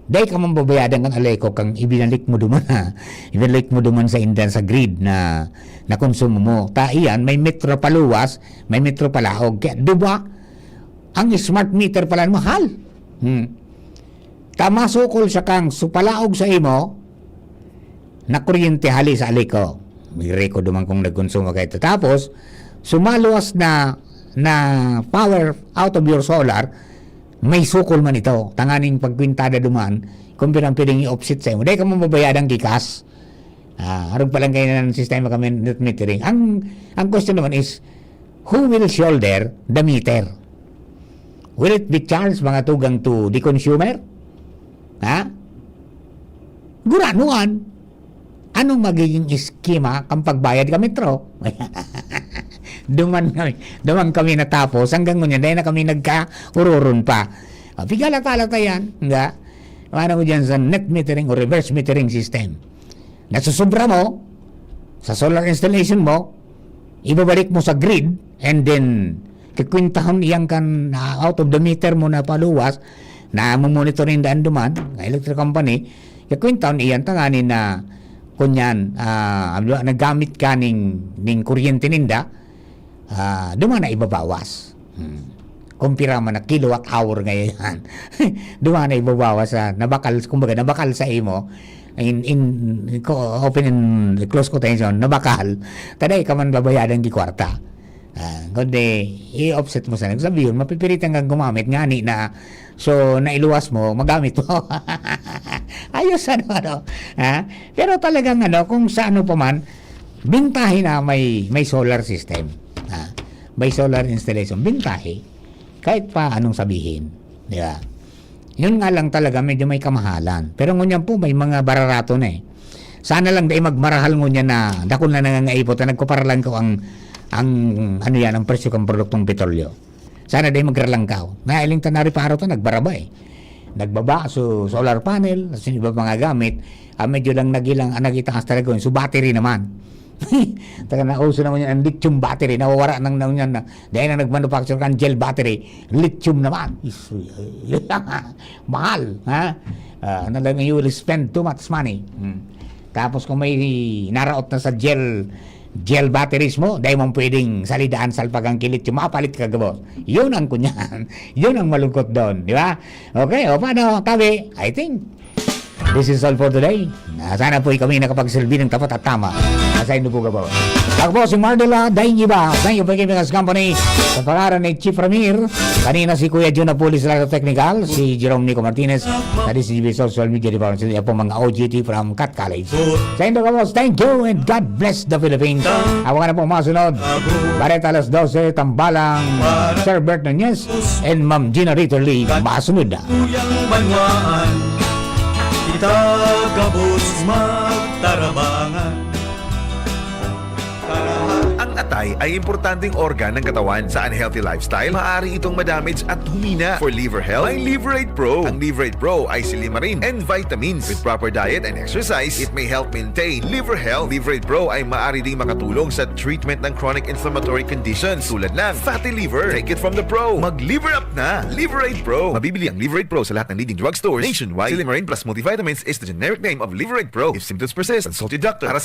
dai ka man babayadan kan Aleco kang ibinalik mo duman, ha. Ibinalik mo duman sa indan sa grid na, na konsumo mo. Ta iyan, may metro paluwas, may metro palaog. Kaya duba, ang smart meter pala mahal. Hmm. Ta masukol siya kang supalaog sa imo, na kuryente hali sa Aleco. May record naman kung nagkonsumo ka ito. Tapos, sumaluwas na, na power out of your solar, may sukol man ito. Tanganing pagkwintada duman, kung pirang pwedeng i-offset sa imo. Dai ka mababayadan ki kas. Ah, arog pa lang kayo ng sistema kami net metering. Ang, ang question naman is, who will shoulder the meter? Will it be charged, mga tugang, to the consumer? Ha? Guranuan. Anong magiging eskema kan pagbayad ka metro? Duman kami, duman kami natapos, hanggang ngunyan, dahil na kami nagka-ururon pa. Ah, pigalat-alat na yan, nga? Ano ko dyan sa net metering o reverse metering system? Nasusubra mo sa solar installation mo, ibabalik mo sa grid, and then, kikwintahon iyan kan, ah, out of the meter mo na paluwas, na mamonitor ninda duman, na electric company, kikwintahon iyan tanganing na, kunyan, ah, naggamit ka ning, ning kuryente ninda, ah, duman na ibabawas. Hmm. Kung pira man na kilowatt hour ngayon yan. Duman na ibabawas sa nabakal, kumbaga, nabakal sa imo, in, in, co-, open and close quotation, nabakal, ta dai ka man babayadan ki kwarta. Ah, kundi, i-offset mo sana. Sabi yun, mapipilitan kang gumamit, ngani na, so, nailuwas mo, magamit mo. Ayos, ano, ano? Ha? Pero talagang, ano, kung sa ano pa man, bintahe na may, may solar system. Ha? May solar installation. Bintahe. Kahit pa anong sabihin. Di ba? Yun nga lang talaga, medyo may kamahalan. Pero ngunyan po, may mga bararato na eh. Sana lang dai magmarahal ngunyan na dakul na nangangaipot na nagpaparalangkaw ang, ang, ano yan, ang presyo ng produktong petrolyo. Sana dai magralangkaw. Nailing ta na reparo to, nagbara ba eh. Nagbaba, so solar panel, at yung iba mga gamit, ah, medyo lang nagilang, ah, nagitaas talaga yun. So battery naman. Taga na uso naman yan, ang lithium battery, nawawara nang, nang yan na. Dahil na nag-manufacture kan gel battery, lithium naman. Is-, mahal, ha? Ah, talagang you will spend too much money. Hmm. Tapos kung may naraot na sa gel, gel batteries mo, dahil mong pwedeng salidaan, salpagan ki lithium, mapalit ka gabos. Yun ang kunyan. Yun ang malungkot doon, di ba? Okay, o paano, Kabi? I think this is all for today. Ah, sana po kami nakapagsilbi ng tapat at tama. Sa inyo po, gabos. Ako po si Mardela, daing iba. Thank you for giving us company. Sa pangalan ni Chief Ramir, kanina si Kuya Jun Apulis, Lalo Technical, si Jerome Nico Martinez, na D C G B Social Media Department. Sa po mga O G T from Cat College. Sa inyo, gabos, thank you and God bless the Philippines. Ako nga na po masunod. Bareta alas dose, tambalang Sir Bert Nunez and Ma'am Gina Ritter Lee. Masunod na. Kuyang banwaan, kita gabos magtarabangan. Ang atay ay importanteng organ ng katawan. Sa unhealthy lifestyle, maaari itong madamage at humina. For liver health, may Liverate Pro. Ang Liverate Pro ay silimarin and vitamins. With proper diet and exercise, it may help maintain liver health. Liverate Pro ay maaari ding makatulong sa treatment ng chronic inflammatory conditions tulad ng fatty liver. Take it from the pro. Mag-liver up na. Liverate Pro. Mabibili ang Liverate Pro sa lahat ng leading drugstores nationwide. Silimarin plus multivitamins is the generic name of Liverate Pro. If symptoms persist, consult your doctor. Para sa